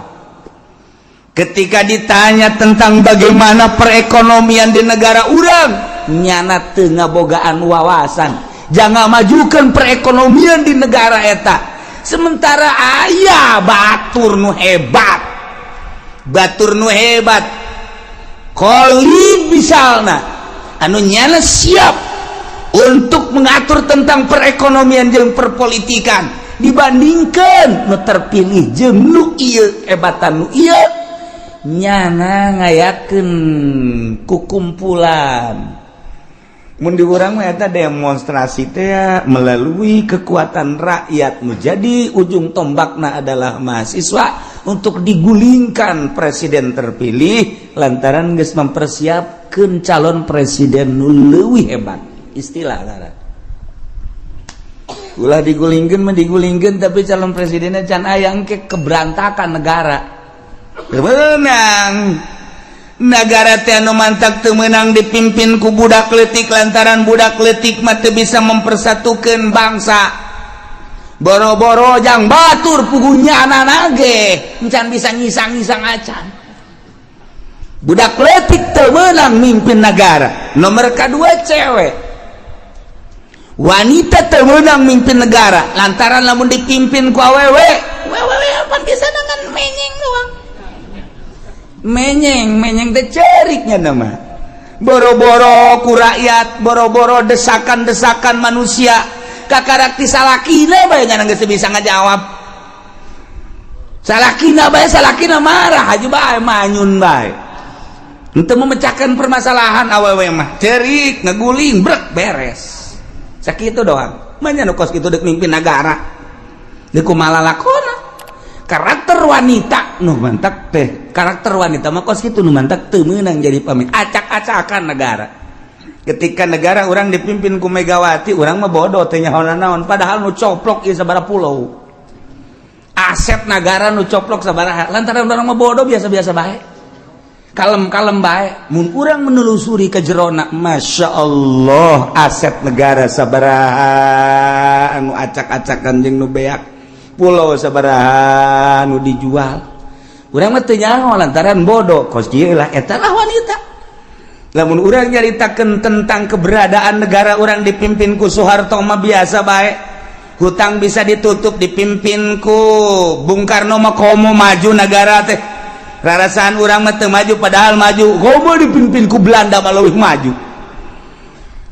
Ketika ditanya tentang bagaimana perekonomian di negara urang, nyana teu ngabogaan wawasan jangan majukan perekonomian di negara eta. Sementara aya batur nu hebat. Batur nu hebat, Khalid misalna, anu nyana siap untuk mengatur tentang perekonomian jeung perpolitikan, dibandingkan nu terpilih jeung nu ieu, hebatan nu ieu. Nyana ngayakeun kukumpulan, mun di urang mah eta demonstrasi teh melalui kekuatan rakyat, menjadi ujung tombakna adalah mahasiswa untuk digulingkan presiden terpilih lantaran geus mempersiapkan calon presiden nu leuwih hebat. Istilah ngaran ulah digulingkeun mah digulingkeun, tapi calon presidennya can aya, engke keberantakan negara. Menang negara teh anu mantak teu meunang dipimpin ku budak leutik, lantaran budak leutik mah teu bisa mempersatukan bangsa. Boro-boro jang batur, pugunya anak ge encan bisa ngisang-ngisang acan. Budak leutik teu meunang mimpin negara. Nomor kedua, cewek, wanita teu meunang mimpin negara, lantaran lamun dipimpin ku awewe, wewe apa bisa dengan menyeng doang, menyeng menyeng teh ceriknya nama. Boro-boro ku rakyat, boro-boro desakan-desakan manusia, kakarak ti salakina bae nya geus bisa ngajawab. Salakina bae, salakina marah aja bae, manyun bae untuk memecahkan permasalahan. Awewe mah cerik, ngeguling, brek, beres, sakitu doang. Manya nu kos kitu dek mimpin negara, deuk kumaha lalakona? Karakter wanita nu mantak teh, karakter wanita mah kos kitu, nu mantak teu meunang jadi pemimpin, acak-acakan negara. Ketika negara urang dipimpin ku Megawati, urang mah bodoh, teh nyaho naon, padahal nu coplok ieu sabaraha pulau, aset negara nu coplok sabaraha. Lantaran urang mah bodoh, biasa-biasa bae, kalem-kalem bae. Mun urang menelusuri ke jerona, Masya Allah, aset negara sabaraha anu acak-acakan jeung nu beak, pulau sabaraha nu dijual, urang mah teu nyaho lantaran bodoh. Kos kieu lah, eta lah wanita. Lamun urang nyaritakeun tentang keberadaan negara urang dipimpin ku Soeharto mah biasa bae, hutang bisa ditutup, dipimpin ku Bung Karno mah komo maju negara teh, rarasaan urang mah teu maju, padahal maju. Komo dipimpin ku Belanda mah leuwih maju.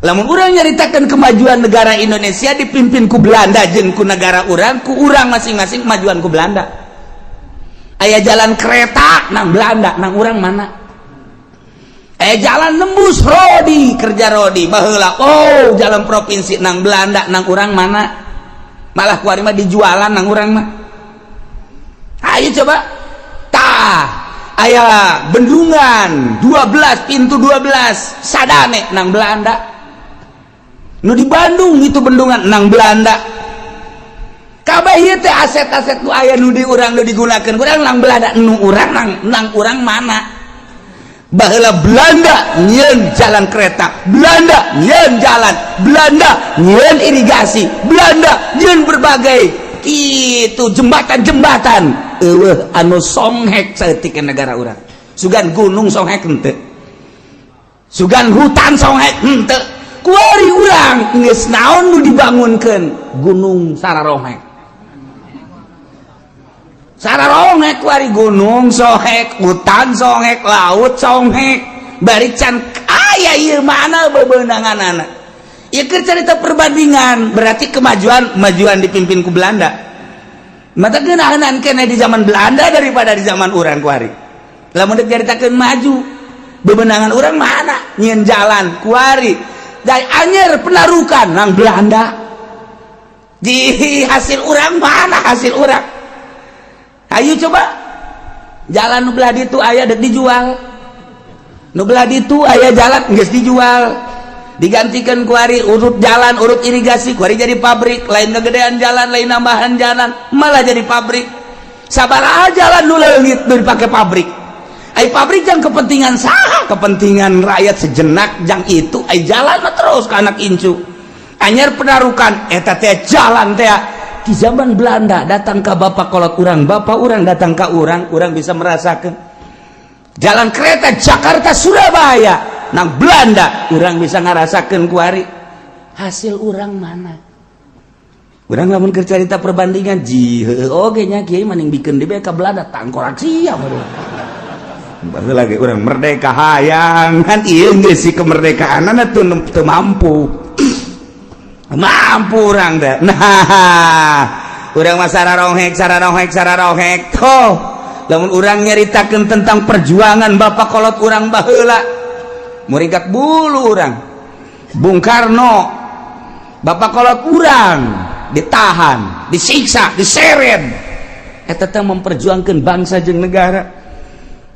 Lamun urang nyaritakan kemajuan negara Indonesia dipimpin ku Belanda jeung ku negara urang, ku urang masing-masing, kemajuan ku Belanda. Aya jalan kereta nang Belanda, nang urang mana? Jalan nembus rodi kerja rodi baheula, oh, jalan provinsi nang Belanda, nang urang mana? Malah kuari mah dijualan nang urang mah. Ayo coba tah, aya bendungan 12 pintu, 12 sadane nang Belanda. Nu di Bandung itu bendungan nang Belanda. Kabeh ieu teh aset-aset nu aya, nu di urang, nu digunakeun urang, nang Belanda. Nu urang nang urang mana? Baheula Belanda nyieun jalan kereta, Belanda nyieun jalan, Belanda nyieun irigasi, Belanda nyieun berbagai itu jembatan-jembatan. Eueuh anu songhek saeutik negara urang. Sugan gunung songhek henteu, sugan hutan songhek henteu. Kuari urang geus naon nu dibangunkeun? Gunung sararohek, sararohek kuari. Gunung sohek, hutan songhek, laut songhek, bari can aya ieu. Mana bebenangan anak ieu? Keur cerita perbandingan, berarti kemajuan kemajuan dipimpin ku Belanda. Mata geunahan kene di zaman Belanda daripada di zaman urang kuari. Lamun dek nyaritakeun maju, bebenangan urang mana? Nyieun jalan kuari dari Anyer Penarukan nang Belanda. Di hasil urang mana? Hasil urang, ayo coba, jalan nu belah ditu aya, dek dijual. Nu belah ditu aya jalan, geus dijual, digantikan kuari urut jalan, urut irigasi, kuari jadi pabrik. Lain kegedean jalan, lain nambahan jalan, malah jadi pabrik. Sabaraha jalan nu leungit nu dipake pabrik? Ai pabrik jang kepentingan saha? Kepentingan rakyat sejenak jang itu, ai jalan mah terus ke anak incu. Anyar Penarukan eta teh jalan teh di zaman Belanda datang ke bapak kolot urang, bapak urang datang ke urang, urang bisa merasakan jalan kereta Jakarta Surabaya nang Belanda, urang bisa ngerasakan kuari. Hasil urang mana? Urang lamun keur carita perbandingan ji, oge nya kiai maning bikin di ka Belanda tangkorak sia baru. Baheula lagi urang merdeka hayang kan ieu geus si kemerdekaanana teu teu mampu. Mampu urang teh. Nah, urang mah sararohek sararohek sararohek. Toh, lamun urang nyaritakeun tentang perjuangan bapak kolot urang baheula, muringkak bulu urang. Bung Karno, bapak kolot urang ditahan, disiksa, diseret. Eta teh memperjuangkan bangsa jeung negara.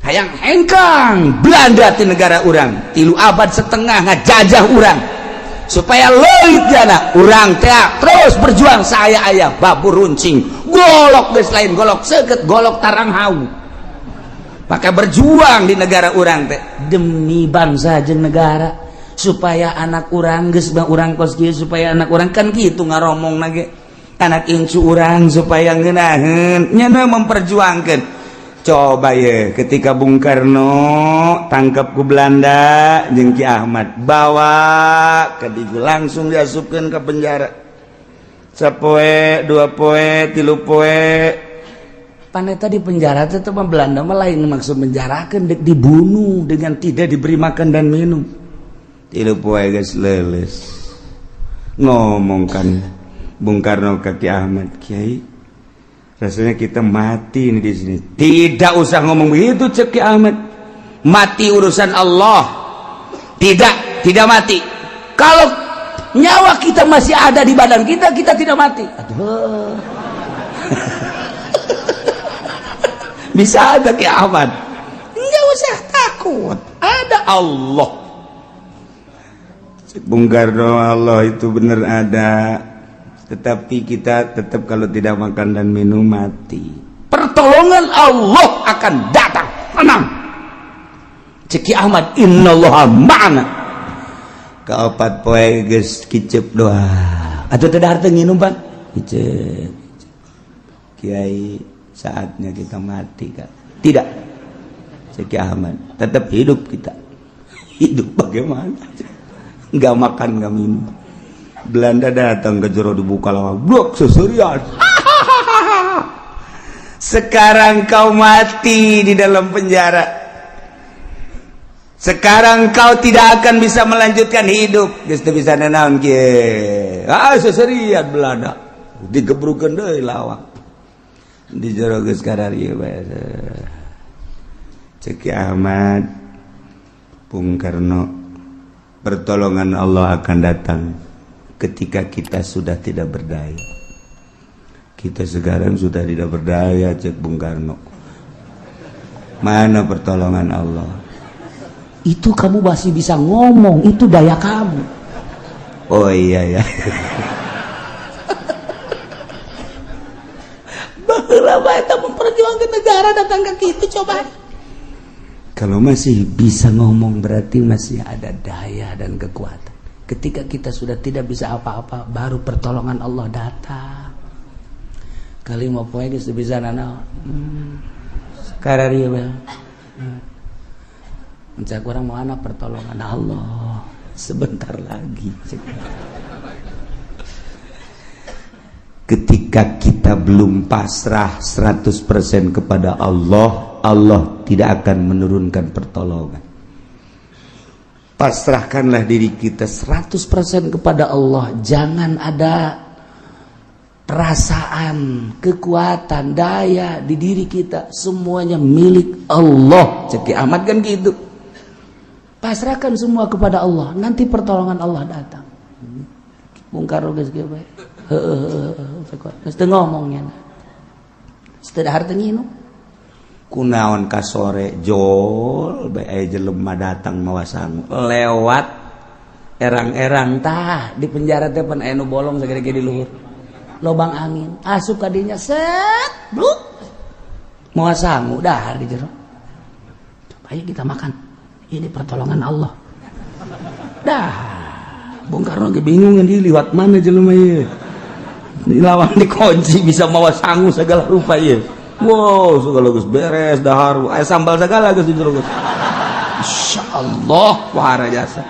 Hayang hengkang Belanda ti negara urang, 3,5 abad ngajajah urang. Supaya leuit jana urang teh terus berjuang saya aya babur runcing, golok geus lain golok seukeut, golok tarang hau. Maka berjuang di negara urang teh demi bangsa jeung negara supaya anak urang geus bah urang kos kieu, supaya anak urang kan kitu ngaromong nage anak incu urang supaya ngeunaheun nya memperjuangkeun. Coba ye ketika Bung Karno tangkap ku Belanda jeung Ki Ahmad bawa ke Digu langsung diasupkeun ke penjara. Sapoe, 2 poe, 3 poe. Paneta di penjara teh mah Belanda mah lain maksud menjarakeun, dek dibunuh dengan tidak diberi makan dan minum. 3 poe geus leuleus. Ngomong kan Bung Karno ke Ki Ahmad, "Kiai, rasanya kita mati ini di sini." "Tidak usah ngomong begitu," cek Ki Ahmad. "Mati urusan Allah. Tidak, tidak mati. Kalau nyawa kita masih ada di badan kita, kita tidak mati." Aduh. Bisa ada Ki Ahmad. Enggak usah takut. Ada Allah. Cek Bung Karno, Allah itu benar ada. Tetapi kita tetap kalau tidak makan dan minum mati. Pertolongan Allah akan datang. Tenang. Cek Ki Ahmad, innallaha ma'ana. Kaopat poe geus kicep doa. Atuh teu dahar teu nginum, Pan? Kicep. Kiai, saatnya kita mati, Kak. Tidak. Cek Ki Ahmad, tetap hidup kita. Hidup bagaimana? Enggak makan, enggak minum. Belanda datang ke jero dibuka lawang, blok seserian. Sekarang kau mati di dalam penjara. Sekarang kau tidak akan bisa melanjutkan hidup. Geus teu bisa nanaon kieu. Ah, seserian Belanda. Digebrukeun deui lawang. Di jero geus kararieu bae. Cek Ki Ahmad, Bung Karno, pertolongan Allah akan datang ketika kita sudah tidak berdaya. Kita sekarang sudah tidak berdaya, cek Bung Karno. Mana pertolongan Allah? Itu kamu masih bisa ngomong, itu daya kamu. Oh iya ya. Baheula bae eta memperjuangkan negara datang ke kitu coba. Kalau masih bisa ngomong berarti masih ada daya dan kekuatan. Ketika kita sudah tidak bisa apa-apa, baru pertolongan Allah datang. Kali mau poe geus bisa nanaon. Kararieu bae. Mencak urang mana pertolongan Allah sebentar lagi. Ketika kita belum pasrah 100% kepada Allah, Allah tidak akan menurunkan pertolongan. Pasrahkanlah diri kita 100% kepada Allah. Jangan ada perasaan, kekuatan, daya di diri kita. Semuanya milik Allah. Cek Ki Ahmad kan gitu. Pasrahkan semua kepada Allah, nanti pertolongan Allah datang. Bung Karno geus kieu bae. Heueuh heueuh geus teu ngomongnya. Geus teu dahar teu nginum. Kunaon ka sore jol bae aya jelema datang mawa sangu lewat erang-erang tah di penjara teh pan aya nu bolong sagede di luhur. Lobang angin asup ka dinya set bluk. Mawa sangu dahar di jero. Coba ayo kita makan. Ini pertolongan Allah. Dah, Bung Karno ge bingung di liwat mana jelema ieu. Di lawang dikunci bisa mawa sangu segala rupa ieu. Wow, segala geus beres dahar, aya sambal segala geus di jero geus. Insyaallah wahara jasa.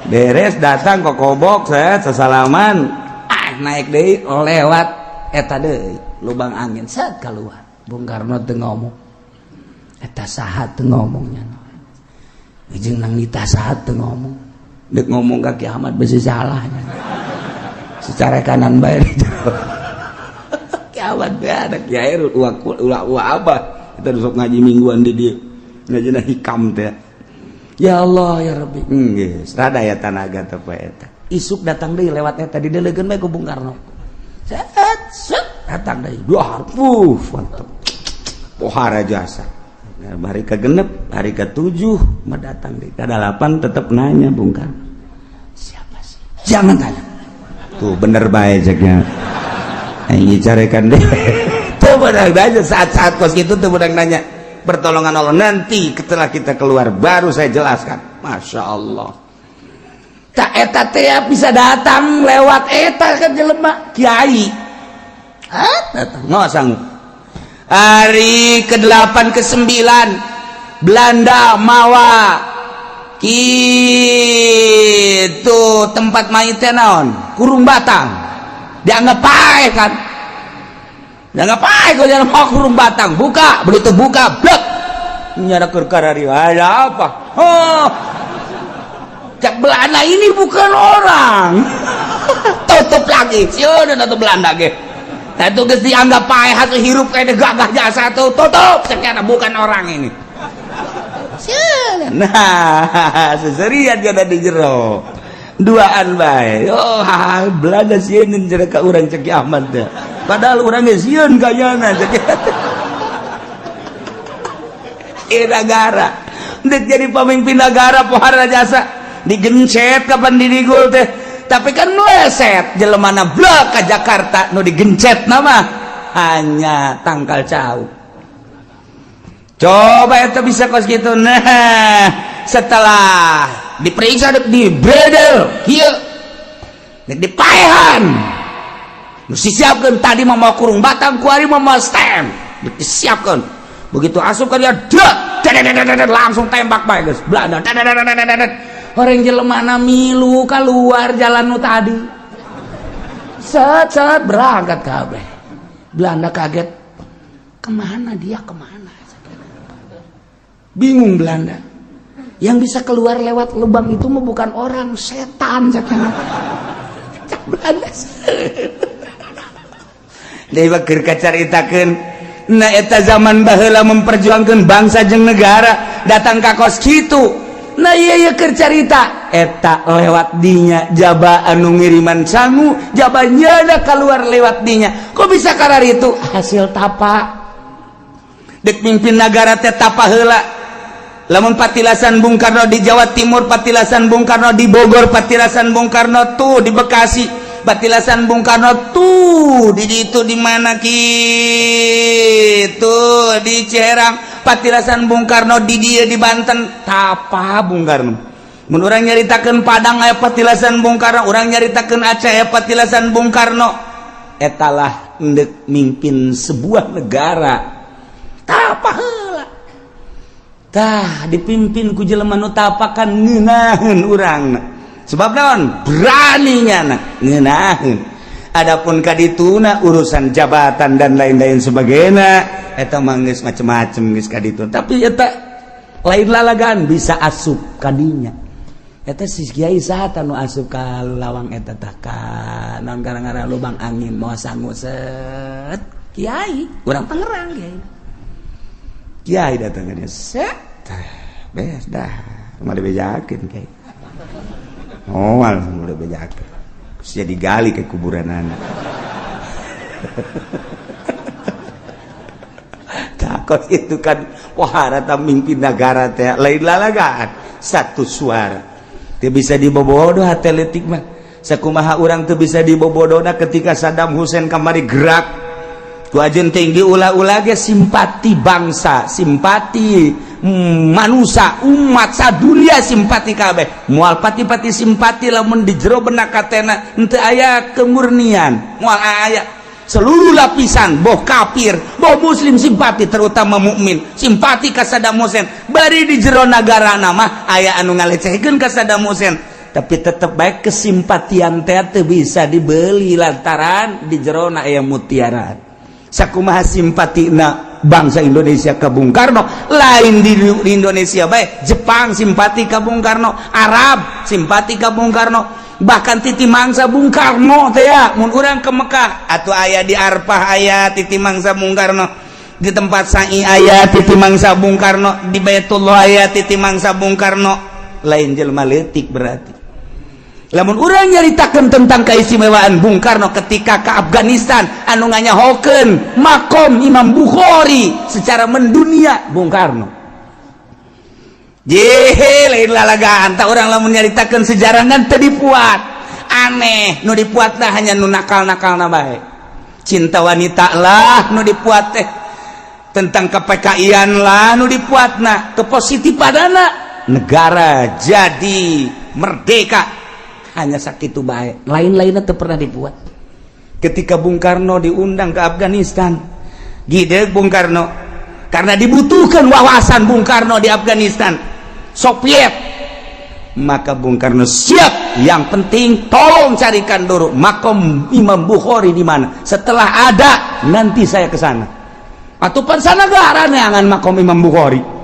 Beres datang ke kobok set sesalaman, ah naik deui lewat eta deui lubang angin set keluar. Bung Karno teu ngomong. Eta saha teu ngomongnya? Jeung Nang Nita saha teu ngomong? Dek ngomong ka Ki Ahmad besi salahnya. Secara kanan bae Ki Ahmad bae ada kiai ulah ulah ulah apa. Kita sok ngaji mingguan di dieu. Ngajina hikam teh. Ya Allah ya Rabbi. Geus rada ya tanaga teh poe eta. Isuk datang deui lewat eta, didelegeun bae ku Bung Karno. Set set datang deui. Dua puh mantep. Pohara jasa. Nah, hari ke-6, hari ke-7 mah datang deui. Ka-8 tetep nanya Bung Karno. Siapa sih? Jangan tanya. Tuh bener bae ceknya. Aing carekan deh. Tuh bener aja saat-saat kos gitu tuh bener nanya. Pertolongan Allah nanti setelah kita keluar baru saya jelaskan. Masya Allah. Tak eta teh bisa datang lewat eta ke jelema kiai. Hah? Datang. Nggak sanggup. Hari ke-8 ke-9 Belanda mawa gitu tempat mayitnya naon? Kurung batang. Dianggap paeh kan? Dianggap paeh kok jangan mau kurung batang. Buka, begitu buka, blek. Nyara keur karari ada apa? Oh. Cak Belanda ini bukan orang. Tutup lagi. Sieun tutup Belanda ge. Nah itu geus dianggap paeh hasil hirup kayak gagah jasa tuh tutup sekian bukan orang ini. Sieun. Nah, seserian dia ada di jero. Duaan bae. Oh, Belanda sieun jere ka urang cek Ahmad teh. Padahal urang ge sieun kayana cek. Negara. Dek jadi pemimpin negara pohara jasa digencet kapan didigul teh. Tapi kan meleset jelemana blok ke Jakarta nu digencet nama hanya tangkal cau. Coba itu bisa kos gitu. Nah, setelah diperiksa di bredel kieu dek dipaehan. Nu disiapkeun tadi mau kurung batang kuari mau stem. Disiapkeun. Begitu asup kan dia dek langsung tembak bae geus. Belanda. Orang jelemana milu keluar jalan nu tadi. Set set berangkat kabeh. Belanda kaget. Kemana dia, kemana? Bingung Belanda. Yang bisa keluar lewat lubang itu mah bukan orang, setan caknya. Belanda. Deui keur kacaritakeun. Nah eta zaman baheula memperjuangkan bangsa jeung negara datang ka kos kitu. Nah iya iya keur carita eta lewat dinya jaba anu ngiriman sangu jaba nyada keluar lewat dinya. Kok bisa karar itu hasil tapa? Dek mimpin negara teh tapa heula. Lamun patilasan Bung Karno di Jawa Timur, patilasan Bung Karno di Bogor, patilasan Bung Karno tuh di Bekasi, patilasan Bung Karno tuh di itu di mana gitu di Ciherang, patilasan Bung Karno di dia di Banten, tapa Bung Karno. Mun urang nyaritakeun Padang aya patilasan Bung Karno, urang nyaritakeun Aceh aya patilasan Bung Karno. Etalah endek mimpin sebuah negara. Tapa heula. Tah dipimpin ku jelema nu tapakan ngeunaheun urang. Sebab naon? Berani nyana ngeunaheun. Adapun kadituna urusan jabatan dan lain-lain sebagainya eta mah geus macem-macem geus kaditu. Tapi eta lain lalagan bisa asup kadinya. Eta si kiai saha nu asup ka lawang eta tah ka naon gara-gara lubang angin moal sangu set. Kiai urang Tangerang kiai. Kiai datang ka dia set. Beres dah, mah dibejakeun kiai. Moal mulai bejakeun. Terus jadi gali ke kuburan anak. Takut itu kan pohara mimpin negara teh lain lalagaan satu suara. Teu bisa dibobodo hate leutik mah. Sakumaha urang teu bisa dibobodona ketika Saddam Hussein kamari gerak. Ku ajeun tinggi ulah-ulah ge simpati bangsa, simpati manusia, umat sadunia simpati kabeh. Moal pati-pati simpati lamun di jero benak katena henteu aya kemurnian, moal aya. Seluruh lapisan, boh kafir, boh muslim simpati, terutama mukmin, simpati ka Saddam Hussein. Bari di jero nagara nama aya anu ngalecehkeun ka Saddam Hussein, tapi tetep baik kesimpatian teh teu bisa dibeli lantaran di jero na aya mutiara. Sakumaha simpatina bangsa Indonesia ke Bung Karno. Lain di Indonesia baik, Jepang simpati ke Bung Karno, Arab simpati ke Bung Karno, bahkan titi mangsa Bung Karno teh ya. Mun urang ke Mekah atau aya di Arfah aya titi mangsa Bung Karno, di tempat sa'i aya titi mangsa Bung Karno, di Baitullah aya titi mangsa Bung Karno. Lain jelema leutik berarti. Lamun urang nyaritakeun tentang keistimewaan Bung Karno ketika ke Afghanistan anu nganyahokeun makom Imam Bukhari secara mendunia Bung Karno. Jehe, lain lalagaan tak orang lamun nyaritakeun sejarah kan teu dipuat. Aneh, nu dipuat teh hanya nu nakal-nakalna bae. Cinta wanita lah nu dipuat teh, tentang ke-PKI-an lah nu dipuatna, kepositifanana negara jadi merdeka hanya sakitu bae, lain-lainnya teu pernah dibuat. Ketika Bung Karno diundang ke Afghanistan, gideg Bung Karno karena dibutuhkan wawasan Bung Karno di Afghanistan Soviet, maka Bung Karno siap, yang penting tolong carikan dulu makom Imam Bukhari di mana, setelah ada nanti saya ke sana. Atau pan sana gara neangan makom Imam Bukhari.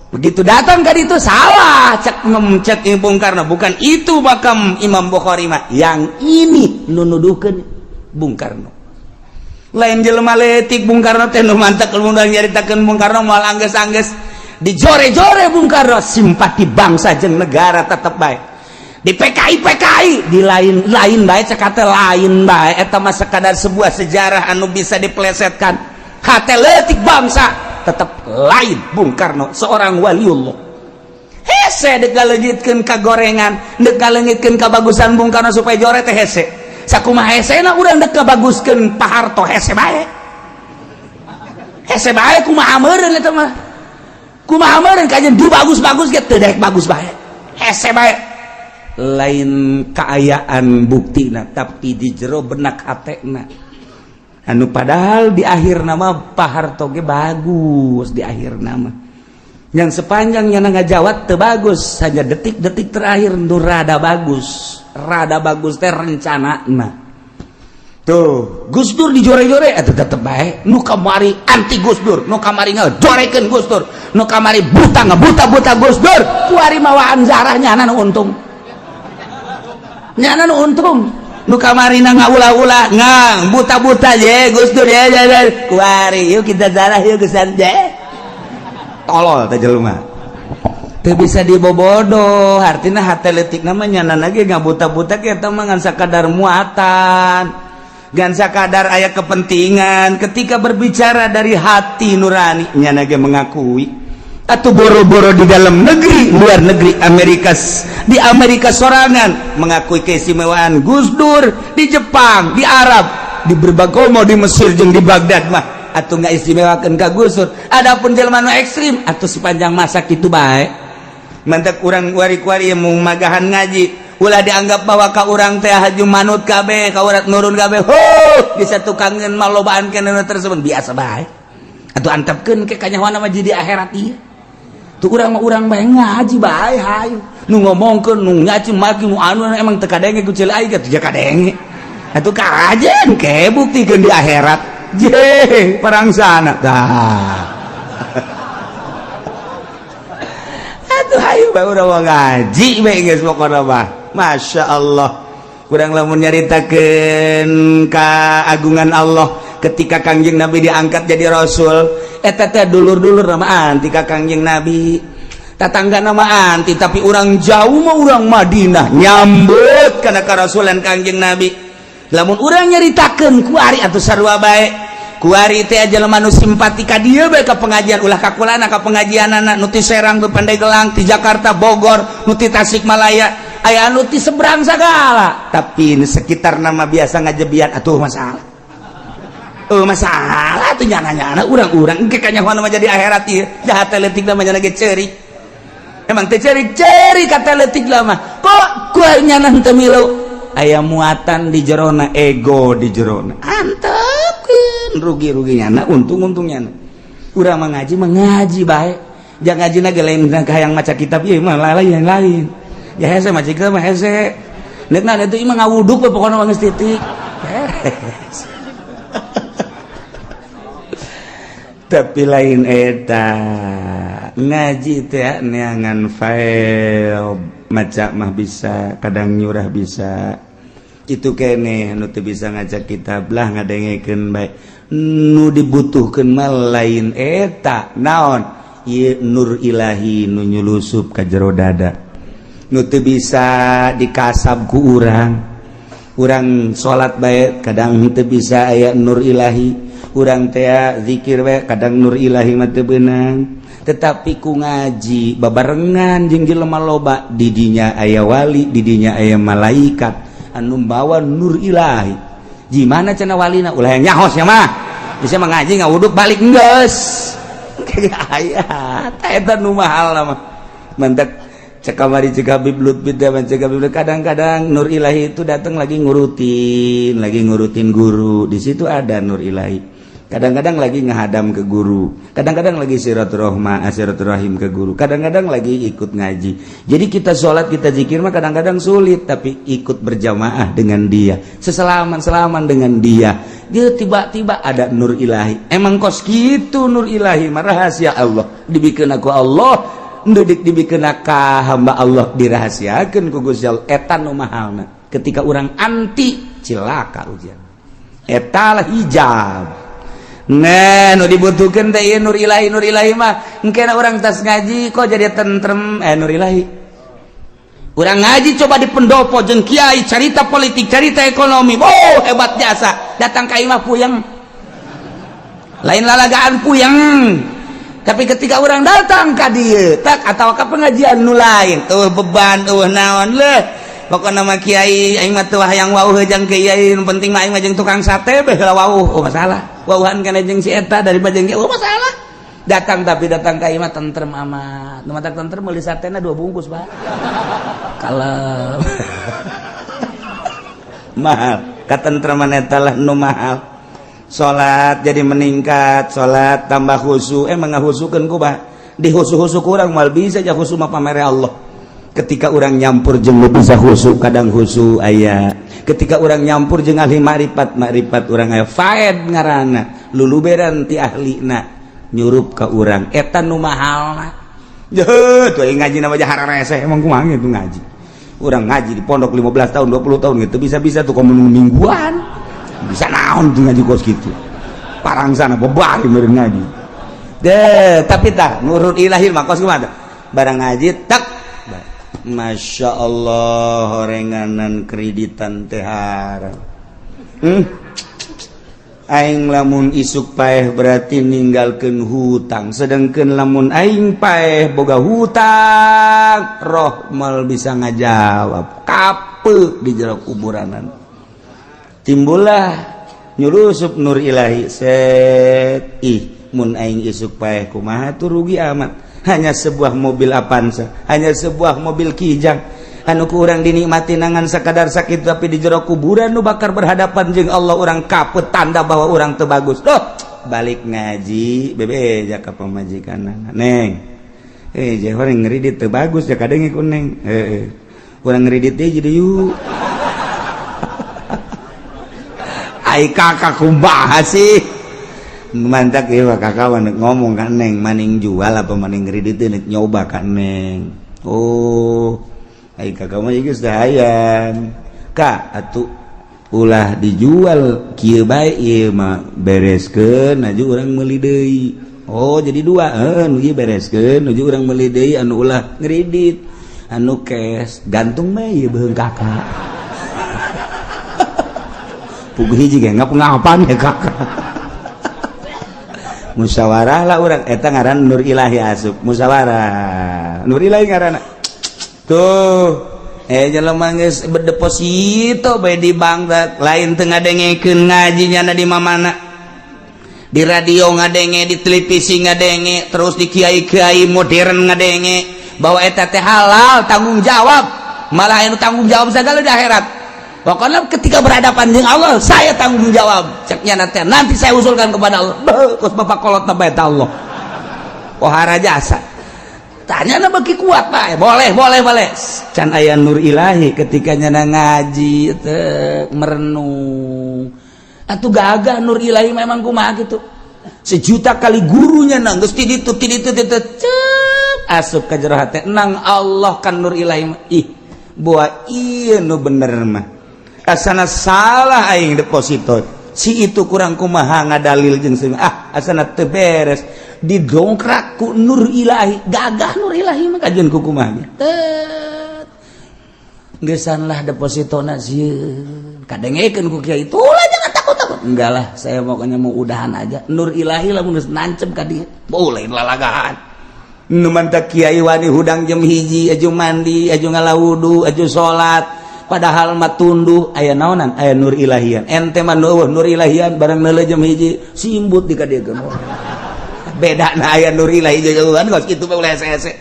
Begitu datang ke itu salah cek cek Bung Karno, bukan itu makam Imam Bukhari mah, yang ini nunuduhkeun Bung Karno. Lain jelema leutik Bung Karno teh. Nu mantak mun nyaritakeun Bung Karno moal anggeus-anggeus dijore-jore. Bung Karno simpati bangsa jeung negara tetep bae di PKI PKI di lain lain bae, cek kata lain bae eta mah sekadar sebuah sejarah anu bisa dipelesetkan. Hate leutik bangsa tetap lain. Bung Karno seorang waliullah. Hese dek ngaleungitkeun ka gorengan, dek ngaleungitkeun kabagusan Bung Karno supaya jore teh hese. Sakumaha hesena urang dek kabaguskeun Pak Harto, hese bae, hese bae. Kumaha meureun eta mah, kumaha meureun kajian du bagus-bagus ge teu daek bagus bae, hese bae. Lain kaayaan buktina, tapi di jero benak hatena anu padahal di akhir nama Pak Harto ge bagus. Di akhir nama yang sepanjangnya ngajawat teu bagus, hanya detik-detik terakhir nu rada bagus, rada bagus teh rencana. Nah tuh Gus Dur dijore-jore atau tetep bae. Nu kamari anti Gus Dur, nu kamari ngajorekeun Gus Dur, nu kamari buta ngabuta-buta Gus Dur, kuari mawaan zarahnya nu untung, nyana nu untung. Nu kamari na ngaulah-ulah ngang buta-buta je Gus Dur ya, ya, ya. Kuari yuk kita zarah yuk kesan je. Tolol teh jelema teu bisa dibobodo. Artinya hate leutik namanya lagi ngabuta-buta kita mah ngan sakadar muatan, ngan sakadar aya kepentingan. Ketika berbicara dari hati nurani, nyana ge mengakui atau boro-boro di dalam negeri, luar negeri, Amerika, di Amerika sorangan mengakui keistimewaan Gus Dur, di Jepang, di Arab, di berbagai mau di Mesir jeung di Baghdad mah atau nggak istimewakan ka Gus Dur. Adapun jelema nu ekstrim atau sepanjang masa kitu bae. Mantak urang kuari-kuari yang mau magahan ngaji ulah dianggap bahwa ka urang teh haju manut kabeh, ka urang nurun kabeh. Ho bisa tukangeun malobaan kana tersebut biasa bae atau antepkeun ke kanyahoana mah jadi akhirat ieu. Tuh urang mah urang bae ngaji bae, hayu nu ngomongkeun, nu nyaci maki, nu anu emang teu kadenge ku ceuli aing teh kadenge atuh kajen ke buktikeun di akhirat je perang sana tah. Atuh hayu bae urang mah ngaji bae geus pokona mah. Masya Allah, kurang lamun nyaritakeun keagungan Allah ketika Kangjeng Nabi diangkat jadi rasul, eta teh dulur-dulur nama anti ka Kangjeng Nabi, tatangga nama anti, tapi orang jauh mah orang Madinah nyambut kana karasulan Kangjeng Nabi. Lamun urang nyaritakeun kuari atuh sarua bae. Kuari teh jelema nu simpati ka dieu bae ka pengajian, ulah ka kulana ka pengajianana. Nu ti Serang, nu Pandeglang, ti Jakarta, Bogor, nu ti Tasikmalaya, aya anu ti seberang segala, tapi ini sekitar nama biasa ngajebian atuh masalah. Oh masalah tuh nyana-nyana urang-urang engke kanyahoan mah jadi akhirat ieu jahat leutik mah nyana ge ceurik. Emang teh ceurik ceurik kata leutik mah kok kuah nyana henteu milu aya muatan di jerona, ego di jerona, antepkeun rugi-rugi nyana, untung-untung nyana. Urang mah ngaji mah ngaji bae, jangan ngaji ge lain hayang maca kitab ieu mah lain lain ya hese maca kitab mah hese neuk itu mah ngawuduk we pokona mah geus titik beres. Tapi lain eta ngaji teh neangan file, maca mah bisa, kadang nyurah bisa. Itu kene nu teu bisa ngaca kitab lah, ngadengekeun bae. Nu dibutuhkeun mah lain eta, naon ieu? Nur ilahi nu nyulusup ka jero dada, nu teu bisa dikasab ku urang. Urang salat bae kadang teu bisa aya nur ilahi, urang teh zikir bae kadang nur ilahi mah teu beunang. Tetapi ku ngaji babarengan jeung jelema loba, didinya aya wali, didinya aya malaikat anu bawa nur ilahi. Gimana cenah walina? Ulah yang nyahos ya mah bisa mengaji ngawuduk balik geus aya. Eta nu mahal mah mantak. Cek kamari, cek Habib Lutfi teh, cek Habib, kadang-kadang nur ilahi itu datang lagi ngurutin guru, di situ ada nur ilahi. Kadang-kadang lagi ngahadam ke guru, kadang-kadang lagi silaturahma, silaturahim ke guru, kadang-kadang lagi ikut ngaji. Jadi kita sholat, kita zikir mah kadang-kadang sulit, tapi ikut berjamaah dengan dia, seselaman selaman dengan dia, dia tiba-tiba ada nur ilahi. Emang kos gitu nur ilahi mah rahasia Allah, dibikin aku Allah ndudik, dibikin ka hamba Allah, dirahasiakan ku Gusti Allah. Eta nu mahalna. Ketika orang anti, cilaka ujian. Eta lah hijab. Nah, nu dibutuhkan teh ieu nur ilahi. Nur ilahi mah engke orang tas ngaji kok jadi tentrem, nur ilahi. Urang ngaji coba di pendopo jeung kiai cerita politik, cerita ekonomi. Oh, hebat jasa. Datang ka imah puyeng. Lain lalagaan, puyeng. Tapi ketika orang datang ka dieu tak atau ka pengajian nu lain, eueuh beban, eueuh naon leuh. Pokokna mah kiai aing mah teu hayang wauh jeung kiai, nu penting mah aing mah jeung tukang sate beh heula wauh. Oh, masalah. Wauhan kana jeung si eta daripada jeung kiai, oh masalah. Datang, tapi datang ka imah tentrem amat. Nu matak tentrem meuli satena dua bungkus, Pak. Kalem. Mahal. Katentreman eta lah nu mahal. Salat jadi meningkat, salat tambah khusyuk. Emang ngahusukeun ku bah? Dihusu-husu kurang mal bisa aja, khusyuk mah pamere Allah. Ketika orang nyampur jeung nu bisa khusyuk, kadang khusyuk aya. Ketika orang nyampur jeung ahli makrifat, makrifat urang aya, faed ngaranna, luluberan ti ahlina nyurup ka urang. Eta nu mahalna. Jeuh, tuh ngaji nama hararese. Emang kumaha itu ngaji? Urang ngaji di pondok 15 tahun, 20 tahun gitu bisa-bisa tuh komo mingguan. Bisa naon tuh ngaji kos gitu? Parang sana bebari meureun ngaji. Deh, tapi tah nurut ilahi mah kos kumaha? Barang ngaji tak, Masya Allah, horenganan kreditan teh haram. Aing lamun isuk paeh berarti ninggalkeun hutang, sedangkan lamun aing paeh boga hutang, roh mal bisa ngajawab kape di jero kuburanan. Timbullah nyulusup nur ilahi set. Ih, mun aing isuk paeh kumaha tuh? Rugi amat. Hanya sebuah mobil Avanza, hanya sebuah mobil Kijang anu ku urang dinikmati nangan sakadar sakit, tapi di jero kuburan nu bakar berhadapan jeung Allah urang kapet, tanda bahwa urang teu bagus. Duh, balik ngaji bebe jaka pamajikan, "Neng, eh, jeh urang ngeridit teu bagus ya." Kadang ku neng, "Eh, urang ngeridit deui jadi yuk." Ai kakak kumaha sih? Mantak ieu kakak ngomong kan, "Neng, maning jual apa maning ngeridit?" Nyoba kan, neng. "Oh, ai kakak mah geus hayang kak atuh ulah dijual, kieu bae ieu mah, bereskeun aju urang meuli deui." "Oh, jadi dua?" "Heuh, nu ieu bereskeun nuju urang meuli deui, anu ulah ngeridit, anu cash gantung mah ieu beuheung kakak." Puguh hiji ge ngapa-ngapan ya kakak. Musyawarah lah urang. Eta ngaran nur ilahi asup musyawarah, nur ilahi ngaranna tuh. Jelema geus berdeposito bae di bank, lain teu ngadengekeun ngajinya di mamana, di radio ngadenge, di televisi ngadenge, terus di kiai-kiai modern ngadenge bahwa eta teh halal, tanggung jawab. Malah anu tanggung jawab segala di akhirat. Pokoknya ketika berhadapan dengan Allah, saya tanggung jawab. Ceknya nanti, nanti saya usulkan kepada Allah. Beuh, bapak kolot na Allah pohara jasa. Tanya na bagi kuat, Pak. Boleh, boleh, boleh. Can aya nur ilahi. Ketika nyana ngaji teh merenung atuh gagah, nur ilahi memang kumaha gitu. Sejuta kali gurunya nang geus ti ditu ti ditu ti ditu cep asup ka jero hate nang Allah kan nur ilahi. Ih, buah ieu nu bener mah. Asana salah aing deposito. Si itu kurang kumaha ngadalil jeung ah asana teu beres didongkrak ku nur ilahi. Gagah nur ilahi mah kajian ku kumaha. Tet. Geusan lah depositona sieun. Kadengekeun ku kiai itulah jangan takut-takut. Enggak lah, saya pokoknya mau udahan aja. Nur ilahi lah mun geus nancep ka dieu. Boleh lalagahan. Nu mantak kiai wani hudang jam 1, aju mandi, aju ngala wudu, aju salat. Padahal mah tunduh aya naonan, aya nur ilahian. Ente mah nur ilahian barang neuleuh jam 1 simbut di ka dieu. Beda na aya nur ilahi jauhan kos kitu mah ulah hese-hese.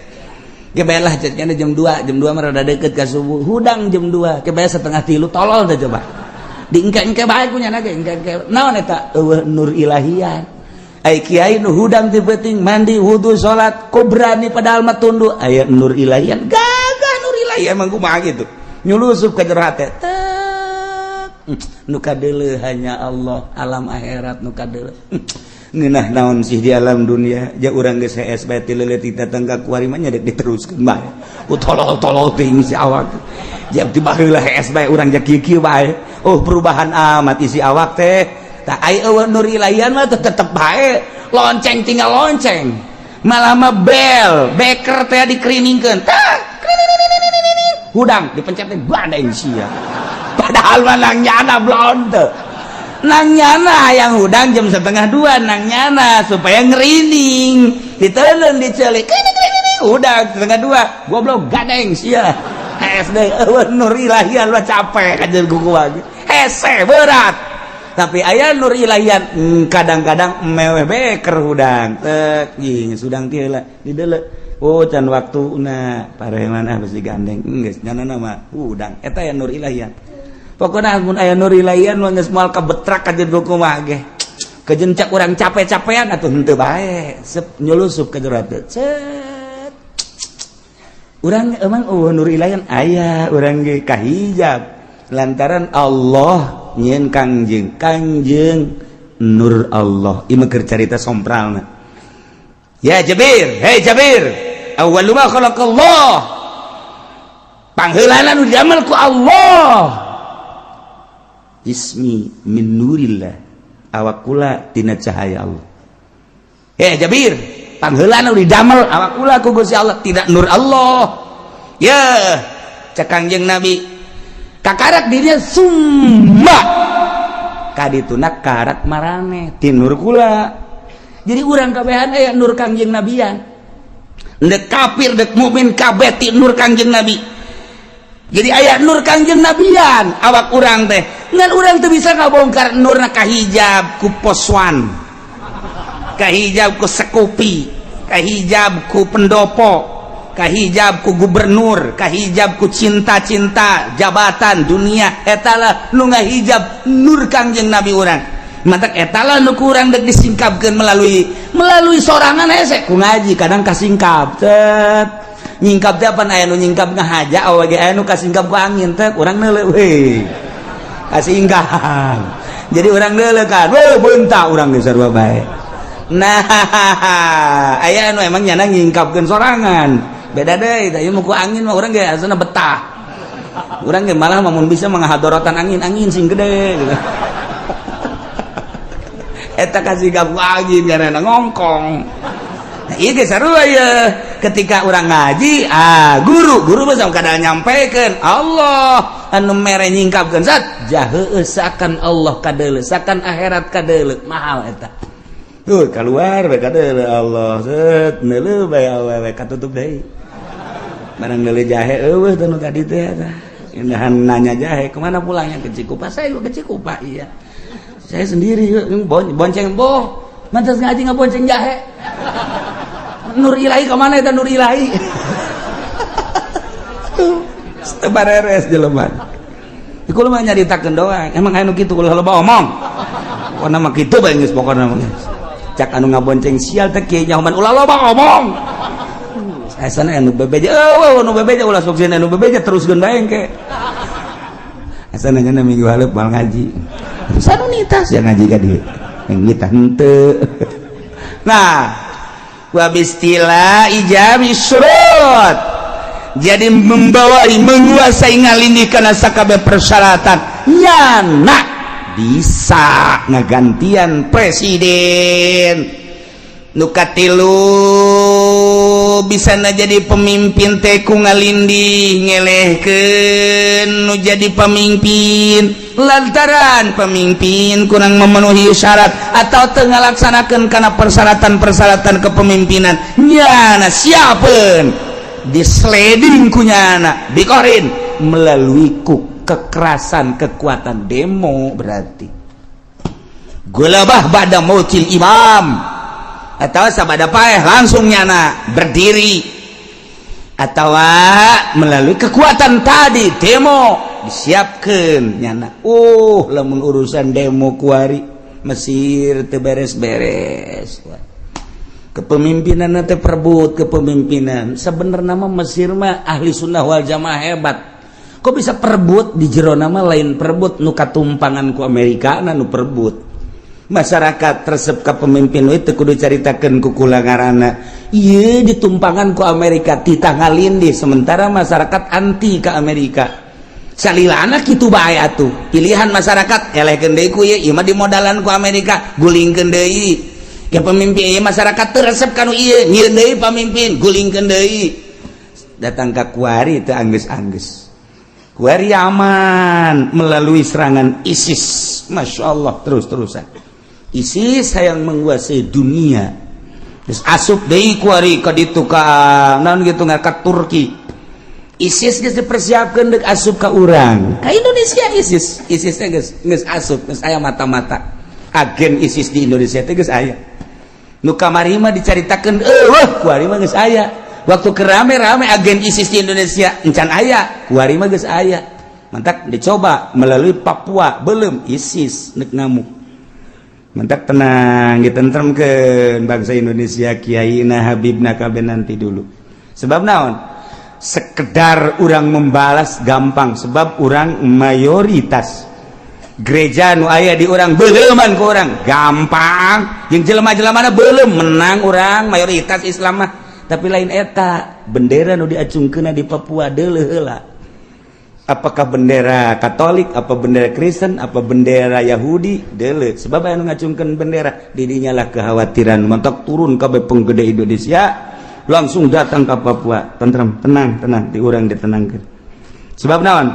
Kebae lah jadinya jam 2, jam 2 mah rada deket ka subuh. Hudang jam 2, kebae setengah tilu tolol teh coba. Diengke-engke bae ku nyana ge engke-engke. Naon eta? Eueuh nur ilahian. Ai kiai nu hudang ti peuting mandi wudu salat ku berani padahal mah tunduh aya nur ilahian. Gagah nur ilahi emang kumaha gitu. Nyulusup ka jero hate. Tek. Nu kadeuleuh hanya Allah, alam akhirat nu kadeuleuh. Ngeunah naon sih di alam dunia ja urang geus hees bae ti leuleut datang ka kuari mah nya dek diteruskeun bae. Ku tolol-tolol teuing si awak. Jam ti baheula hees bae urang ja kieu-kieu bae. Oh perubahan amat isi awak teh. Tah ai eueuh nur ilahian mah tetep bae. Lonceng tinggal lonceng. Malah mah bel, beker teh dikeriningkeun. Tah, hudang dipencet teh badeng sia. Padahal mah nang nyana blon teu. Nang nyana yang hudang jam 1:30 nang nyana supaya ngerining ditelen dicelik hudang 1:30 goblok gadeng sia hese eueuh nur ilahian mah capek kajeun ku kumaha hese berat tapi aya nur ilahian kadang-kadang meweh beker hudang tek ih hudang ti heula dideuleu oh can waktuna pareman ah geus digandeng geus nyana mah hudang eta aya nur ilahian. Pokoknya mun aya nur ilahian mah geus moal kabetrak kajeun kumaha ge. Kajeun cak urang capek-capean atuh henteu bae. Sep nyulusup ka jero hate. Cet. Urang emang eueuh nur ilahian aya urang ge kahijab lantaran Allah nyieun Kangjeng, Kangjeng nur Allah. Ieu mah keur carita sompralna. Ya Jabir, hei Jabir, awwalu ma khalaqallah. Pangheulana nu diamel ku Allah. Ismi min nurillah, awak kula tina cahaya Allah. Eh Jabir, pangheulana didamel awak kula ku Gusti Allah tidak nur Allah. Ya, cek Kangjeng Nabi kakarak dirinya summa kadituna karak marane ti nur kula. Jadi urang kabehan aya nur Kangjeng Nabian. Dek kafir dek mukmin kabeh ti nur Kangjeng Nabi. Jadi aya nur Kangjeng Nabian awak urang teh. Ngan urang teu bisa ngabongkar nurna kahijab ku poswan, kahijab ku sekupi, kahijab ku pendopo, kahijab ku gubernur, kahijab ku cinta-cinta jabatan dunia. Etalah nu ngahijab nur Kangjeng Nabi urang. Matak etalah nu kurang dek disingkapkeun melalui sorangan hese ku ngaji kadang kasingkap. Cet nyingkap teh apa aya nu nyingkap ngahaja awe ge aya nu kasingkap ku angin teh urang neuleuh we. Kasingkap. Jadi urang neuleuh kan, weh beunta urang geus sarua bae. Nah, aya anu emang nyana nyingkapkeun sorangan. Beda deui, tah ieu mah ku angin mah urang ge asana betah. Urang ge malah mun bisa menghadorotan angin-angin sing gede gitu. Eta kasingkap ku angin karena ngongkong. Nah, ieu ge sarua ye. Ketika urang ngaji, ah guru, guru mah kadang nyampekeun Allah anu mere nyingkapkeun zat jaheueuh sakan Allah kadeuleu, sakan akhirat kadeuleu, mahal eta. Tuh keluar bae kadeuleu Allah, set neuleuh bae awewe katutup deui. Barang neuleuh jahe eueuh teh nu tadi teh eta. Indahan nanya jahe kemana pulangnya ke Cikupa? Saya juga ke Cikupa, iya. Saya sendiri bonceng boh. Mantas ngaji ngabonceng jahe. Nur ilahi kemana eta nur ilahi? Teu bareres jelema. Iku mah nyaritakeun doang. Emang aya nu kitu ulah loba omong. Pokona mah kitu bae geus pokona mah. Cak anu ngabonceng sial teh kieu nyahoman ulah loba omong. Asana anu bebeja eueuh anu bebeja ulah sok anu bebeja teruskeun bae engke. Asana nya minggu hareup moal ngaji. Sanunitas ya ngaji ka dieu. Kita henteu. Nah, wa bistila'i jami'i syurut, jadi membawai, menguasai, ngalindih kana sakabeh persyaratan, nyana bisa ngagantian presiden. Nu katilu, bisa na jadi pemimpin teh ku ngalindih ngelehkeun nu jadi pemimpin lantaran pemimpin kurang memenuhi syarat atau teu ngalaksanakeun kana persyaratan-persyaratan kepemimpinan. Nyana siapeun disleding ku nyana bikorin melalui ku kekerasan, kekuatan demo. Berarti gulabah ba'da mautil imam atau sabada paeh langsung nyana berdiri atau melalui kekuatan tadi, demo disiapkan nyana. Lamun urusan demo kuari Mesir teu beres-beres kepemimpinan teh, perebut kepemimpinan. Sebenarnya mah Mesir mah ahli sunnah wal jamaah hebat, kok bisa perebut di jero nama? Lain perebut nu katumpangan ku Amerika, nu perebut masyarakat resep ke pemimpin itu. Kudu caritakeun ku kula ngaranna ieu ditumpangan ku Amerika, titah ngalindih, sementara masyarakat anti ke Amerika. Salilana kitu bae atuh, pilihan masyarakat elehkeun deui ku ieu. Ieu mah dimodalan ku Amerika, gulingkeun deui ke pemimpin ieu. Masyarakat teu resep kanu ieu, nyieun deui pamimpin, gulingkeun deui. Datang ka kuari teu anggeus-anggeus. Kuari aman melalui serangan ISIS. Masya Allah, terus-terusan ISIS yang menguasai dunia. Terus asup deui kuari ka ditu, ka naon gitu, ka Turki. ISIS geus dipersiapkeun deuk asup ka urang, ka Indonesia. ISIS, ISIS teh geus geus asup, geus aya mata-mata agen ISIS di Indonesia teh geus aya. Nu kamari mah dicaritakeun eueuh, kuari mah geus aya. Waktu kerame-rame agen ISIS di Indonesia encan aya, kuari mah geus aya. Mantak dicoba melalui Papua, belum ISIS nek ngamuk. Mantak tenang, ditentremkeun bangsa Indonesia, kiai na, habibna, kabeh nanti dulu. Sebab naon? Sekedar orang membalas gampang, sebab orang mayoritas. Gereja nu aya di urang beleuman ku urang gampang, yang jelema-jelema mana belum menang, orang mayoritas Islam mah. Tapi lain eta bendera nu diacungkeun di Papua, deuleuh heula apakah bendera Katolik, apa bendera Kristen, apa bendera Yahudi, deuleuh. Sebab anu ngacungkeun bendera didinya lah kekhawatiran. Mantak turun kabeh penggede Indonesia langsung datang ke Papua. Tentrem, tenang, tenang, di urang ditenangkan. Sebab naon?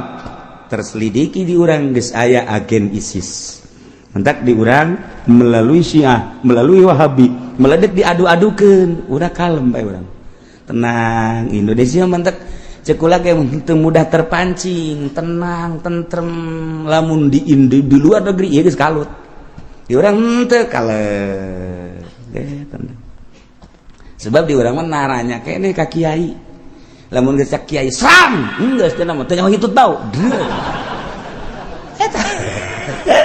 Terselidiki di urang geus aya agen ISIS. Mantak di urang melalui Syiah, melalui Wahabi, meledek, diadu-adukeun, udah kalem bae urang, tenang Indonesia. Mantak cek kula ge teu mudah terpancing, tenang, tentrem. Lamun di luar negeri ieu geus kalut, di urang henteu, kalem tenang. Sebab di urang mah naranya kene ka kiai. Lamun geus cak kiai serang, geus teu mah teu nyaho hitut bau. Eta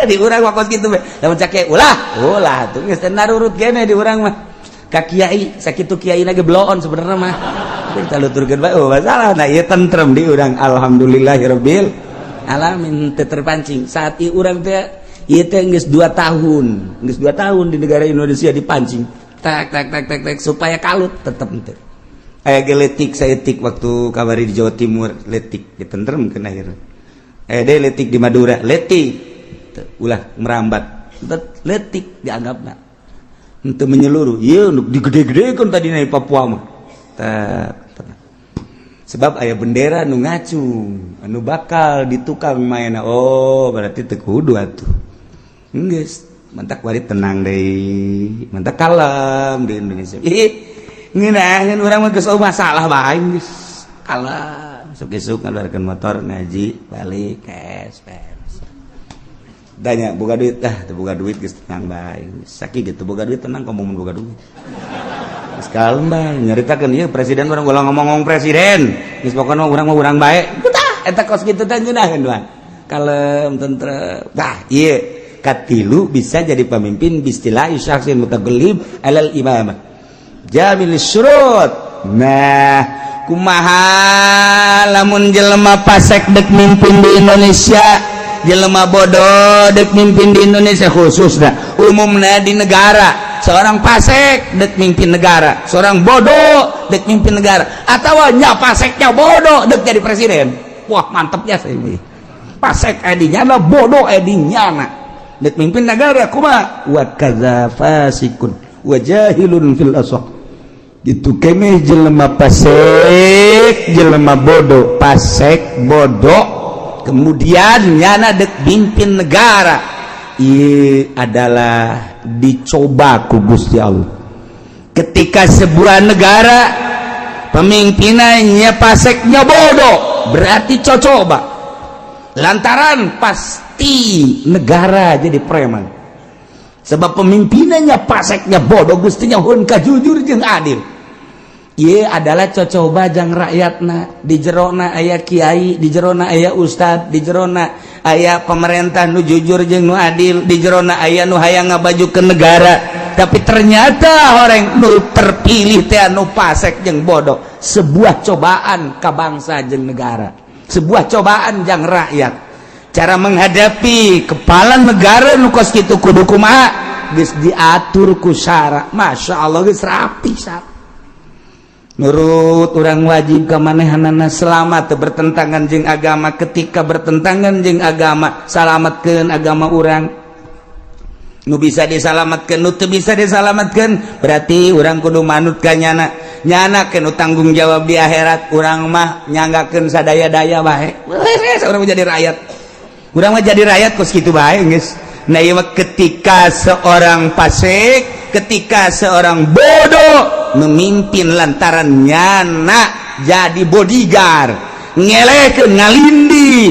di urang mah kos kitu bae. Lamun cak kiai ulah, ulah tuh geus teu narurut kene di urang mah ka kiai. Sakitu kiai lagi bloon sebenarnya mah, kita luturkeun bae, oh masalah. Nah, ieu tentrem di urang, alhamdulillahirabbil alamin, teu terpancing. Saat ieu urang teh ieu teh geus 2 tahun, geus 2 tahun di negara Indonesia dipancing tak tak tak tak tak supaya kalut, tetep henteu. Aya ge letik saeutik waktu kabari di Jawa Timur, letik ditentremkeun akhirnya. Deh, letik di Madura, letik ulah merambat, letik dianggapna untuk menyeluruh. Iya, untuk digede-gedekeun tadi di Papua mah. Sebab aya bendera nu ngacung anu bakal ditukang mainna. Oh, berarti teu kudu atuh. Geus mantak wari tenang deui, mantak kalem di Indonesia. Ih, ngeunaheun urang mah, geus masalah bae, geus kalem. Isuk-isuk ngaluarkeun motor, ngaji, balik, cash beres. Tanya boga duit, ah teu boga duit, geus tenang bae. Sakieu gitu boga duit tenang, komo mun boga duit. Geus kalem bae nyaritakeun ieu presiden urang, ulah ngomong-ngomong presiden. Geus pokona urang mah urang bae. Tah eta kos kitu teh ngeunaheun mah. Kalem, tentrem. Tah ieu katilu, bisa jadi pemimpin bistila'i syakhsin mutagallib alal imamah jamil syurut. Nah, kumaha lamun jelema pasek dek mimpin di Indonesia? Jelema bodoh dek mimpin di Indonesia khususnya, umumnya di negara, seorang pasek dek mimpin negara, seorang bodoh dek mimpin negara, atau nya paseknya bodoh dek jadi presiden. Wah, mantepnya saya ini. Pasek edinya lah, bodoh edinya na dek mimpin negara kuma. Wa kadza fasikun wa jahilun fil asah gitu keme. Jelema pasek, jelema bodoh, pasek bodoh, kemudian nyana dek mimpin negara. Ia adalah dicoba ku Gusti Allah. Ketika sebuah negara pemimpinannya paseknya bodoh, berarti cocoba, lantaran pasti negara jadi preman, sebab pemimpinannya paseknya bodoh. Gustinya hun jujur jeung adil. Ieu adalah cocoba jang rakyatna. Di jerona aya kiai, di jerona aya ustad, di jerona aya pemerintah nu jujur jeung nu adil, di jerona aya nu hayang ngabajukeun negara, tapi ternyata orang nu terpilih teh anu pasek jeung bodoh. Sebuah cobaan ka bangsa jeung negara, sebuah cobaan jang rakyat. Cara menghadapi kepala negara nu kos kitu kudu kumaha? Geus diatur ku syara, Masya Allah, geus rapi syara. Nurut orang wajib ke manehanana selama teu bertentangan jeung agama. Ketika bertentangan jeung agama, salamatkeun agama urang nu bisa disalamatkeun. Nu teu bisa disalamatkeun, berarti urang kudu manut ka nyana. Nyana kenu tanggung jawab di akhirat. Urang mah nyanggakeun sadaya-daya bae. Urang mah jadi rakyat, urang mah jadi rakyat kos kitu bae geus. Nah, ieu mah ketika seorang fasik, ketika seorang bodoh memimpin, lantaran nyana jadi bodyguard, ngelehkeun, ngalindih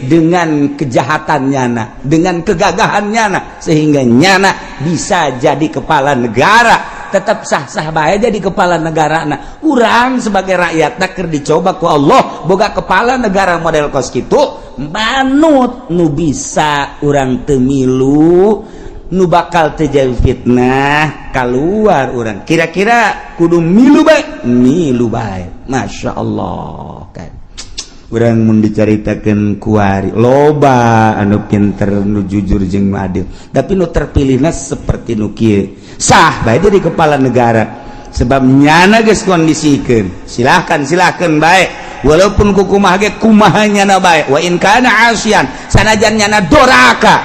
dengan kejahatan nyana, dengan kegagahan nyana, sehingga nyana bisa jadi kepala negara. Tetap sah-sah bae jadi kepala negara. Nah, urang sebagai rakyat keur dicoba ku Allah boga kepala negara model kos kitu, manut. Nu bisa urang teu milu, nu bakal terjadi fitnah keluar. Urang kira-kira kudu milu bae, milu bae. Masya Allah kan urang mun dicaritakeun kuari loba anu pinter, nu jujur jeung nu adil, tapi nu terpilihna seperti nu kieu. Sah bae jadi kepala negara, sebab nyana geus kondisikeun. Silahkan, silahkan bae, walaupun kukumaha ge, kumaha nyana bae. Wa in kana asian, sanajan nyana doraka,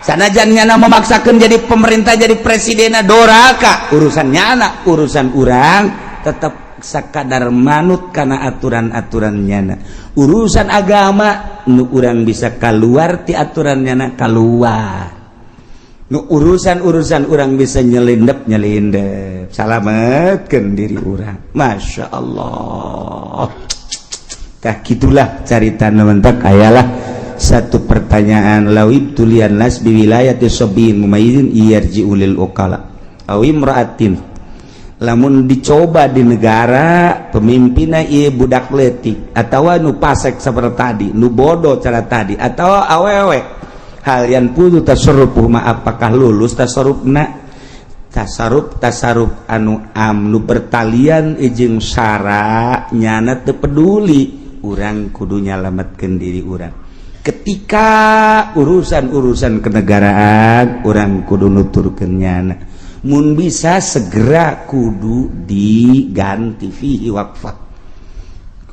sanajan nyana memaksakan jadi pemerintah, jadi presiden doraka, urusan nyana. Urusan urang tetap sakadar manut karena aturan-aturan nyana. Urusan agama, nu urang bisa keluar ti aturan nyana, keluar. Nu urusan-urusan urang bisa nyelindep, nyelindep, salametkeun diri urang. Masya Allah. Tah, gitulah carita. Mentak ayalah satu pertanyaan, law ibtuliyan nas bi wilayati sabiyyin mumayyizin yarji'u lil uqala aw imra'atin. Lamun dicoba di negara pemimpinna ieu budak leutik atau nu pasek seperti tadi, nu bodoh cara tadi, atau awewe, hal yanfudzu tasarrufuhu ma, apakah lulus tasarrufna? Tasarruf, tasarruf anu am, nu bertalian jeung syara, nyana teu peduli. Urang kudu nyalametkeun diri urang. Ketika urusan-urusan kenegaraan, urang kudu nuturkeun nyana. Mun bisa segera kudu diganti. Fihi waqfah.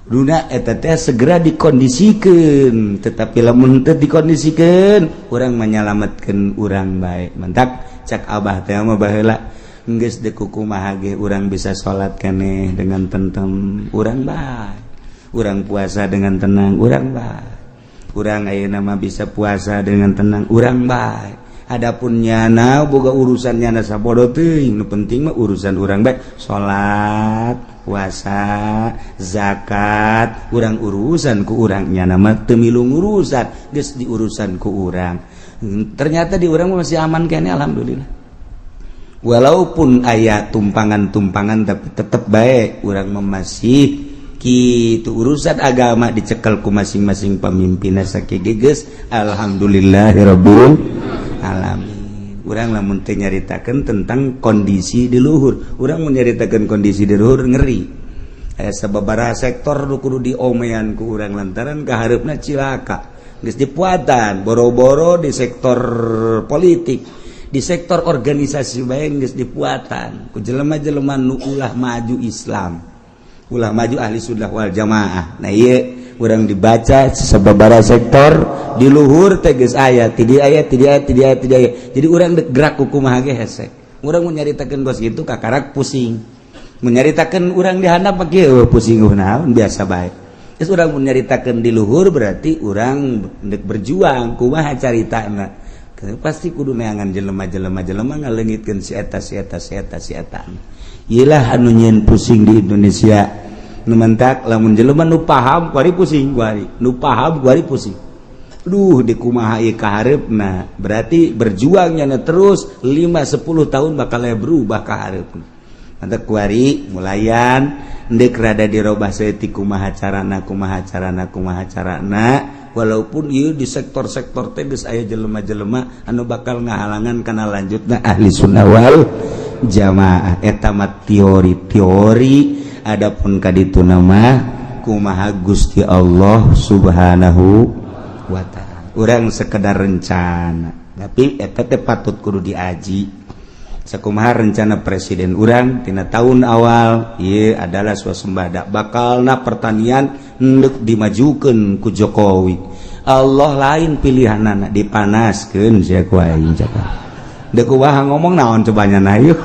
Kuduna eta teh segera dikondisikan, tetapi lamun teu dikondisikan, urang menyelamatkan urang bae. Mentak cak abah teh mah baheula, geus deuk kumaha ge urang bisa salat keneh dengan tentrem, urang bae. Urang puasa dengan tenang, urang bae. Urang ayeuna mah bisa puasa dengan tenang, urang bae. Adapun nyana boga urusan nyana sabodo teuing, nu penting mah urusan urang bae. Salat, puasa, zakat, urang urusan ku urang. Nyana mah teu milu urusan, geus diurusan ku urang. Ternyata di urang masih aman kene, alhamdulillah. Walaupun aya tumpangan-tumpangan, tapi tetep bae urang masih gitu. Urusan agama dicekel ku masing-masing pemimpin sakieu geus, alhamdulillahirabbil alamin. Urang lamun teu nyaritakeun tentang kondisi di luhur, urang mun nyaritakeun kondisi di luhur ngeri. Aya sababaraha sektor nu kudu diomean ku urang lantaran kahareupna cilaka. Geus dipuatan boro-boro di sektor politik, di sektor organisasi bae geus dipuatan ku jelema-jelema nu ulah maju Islam, ulah maju Ahli Sunnah wal Jamaah. Nah, ieu urang dibaca sababaraha sektor di luhur teh geus aya ti dieu, aya ti dieu, ti dieu, ti dieu. Jadi urang dek gerak ku kumaha ge hese. Urang mun nyaritakeun bos gitu kakarak pusing, mun nyaritakeun urang di handap mah kieu pusing naon, biasa bae. Terus urang mun nyaritakeun di luhur berarti urang dek berjuang kumaha caritana, pasti kudu neangan jelema-jelema jelema ngaleungitkeun si eta, si eta, si eta, si eta. Iyalah anu nyieun pusing di Indonesia. Nu mentak lamun jelema nu paham kuari pusing, kuari nu paham kuari pusing. Duh, di kumaha ieu kahareupna? Berarti berjuangnya terus 5 10 tahun bakal berubah kahareupna. Mantap, kuari mulayan ndek rada dirobah saeutik, kumaha carana, kumaha carana, kumaha carana, walaupun ieu di sektor-sektor teh geus aya jelema-jelema anu bakal ngahalangan kana lanjutna Ahli Sunnah wal Jamaah. Eta mah teori-teori. Adapun kaditu nama kumaha Gusti Allah Subhanahu wa Ta'ala, urang sekedar rencana, tapi eta teh patut kudu diaji. Sakumaha rencana presiden urang tina tahun awal, ieu adalah swasembada, bakalna pertanian endek dimajukeun ku Jokowi. Allah lain pilihanana, dipanaskeun sia ku aing cakap. Deuk kumaha ngomong naon cobanya na yeuh.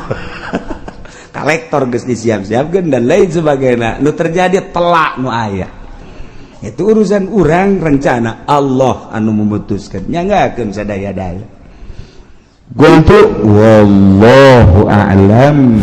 Kolektor geus disiap-siapkeun dan lain sebagainya. Nu terjadi telak nu aya. Itu urusan urang rencana, Allah anu memutuskan. Nyanggakeun sadaya-daya. Qultu wallahu a'lam.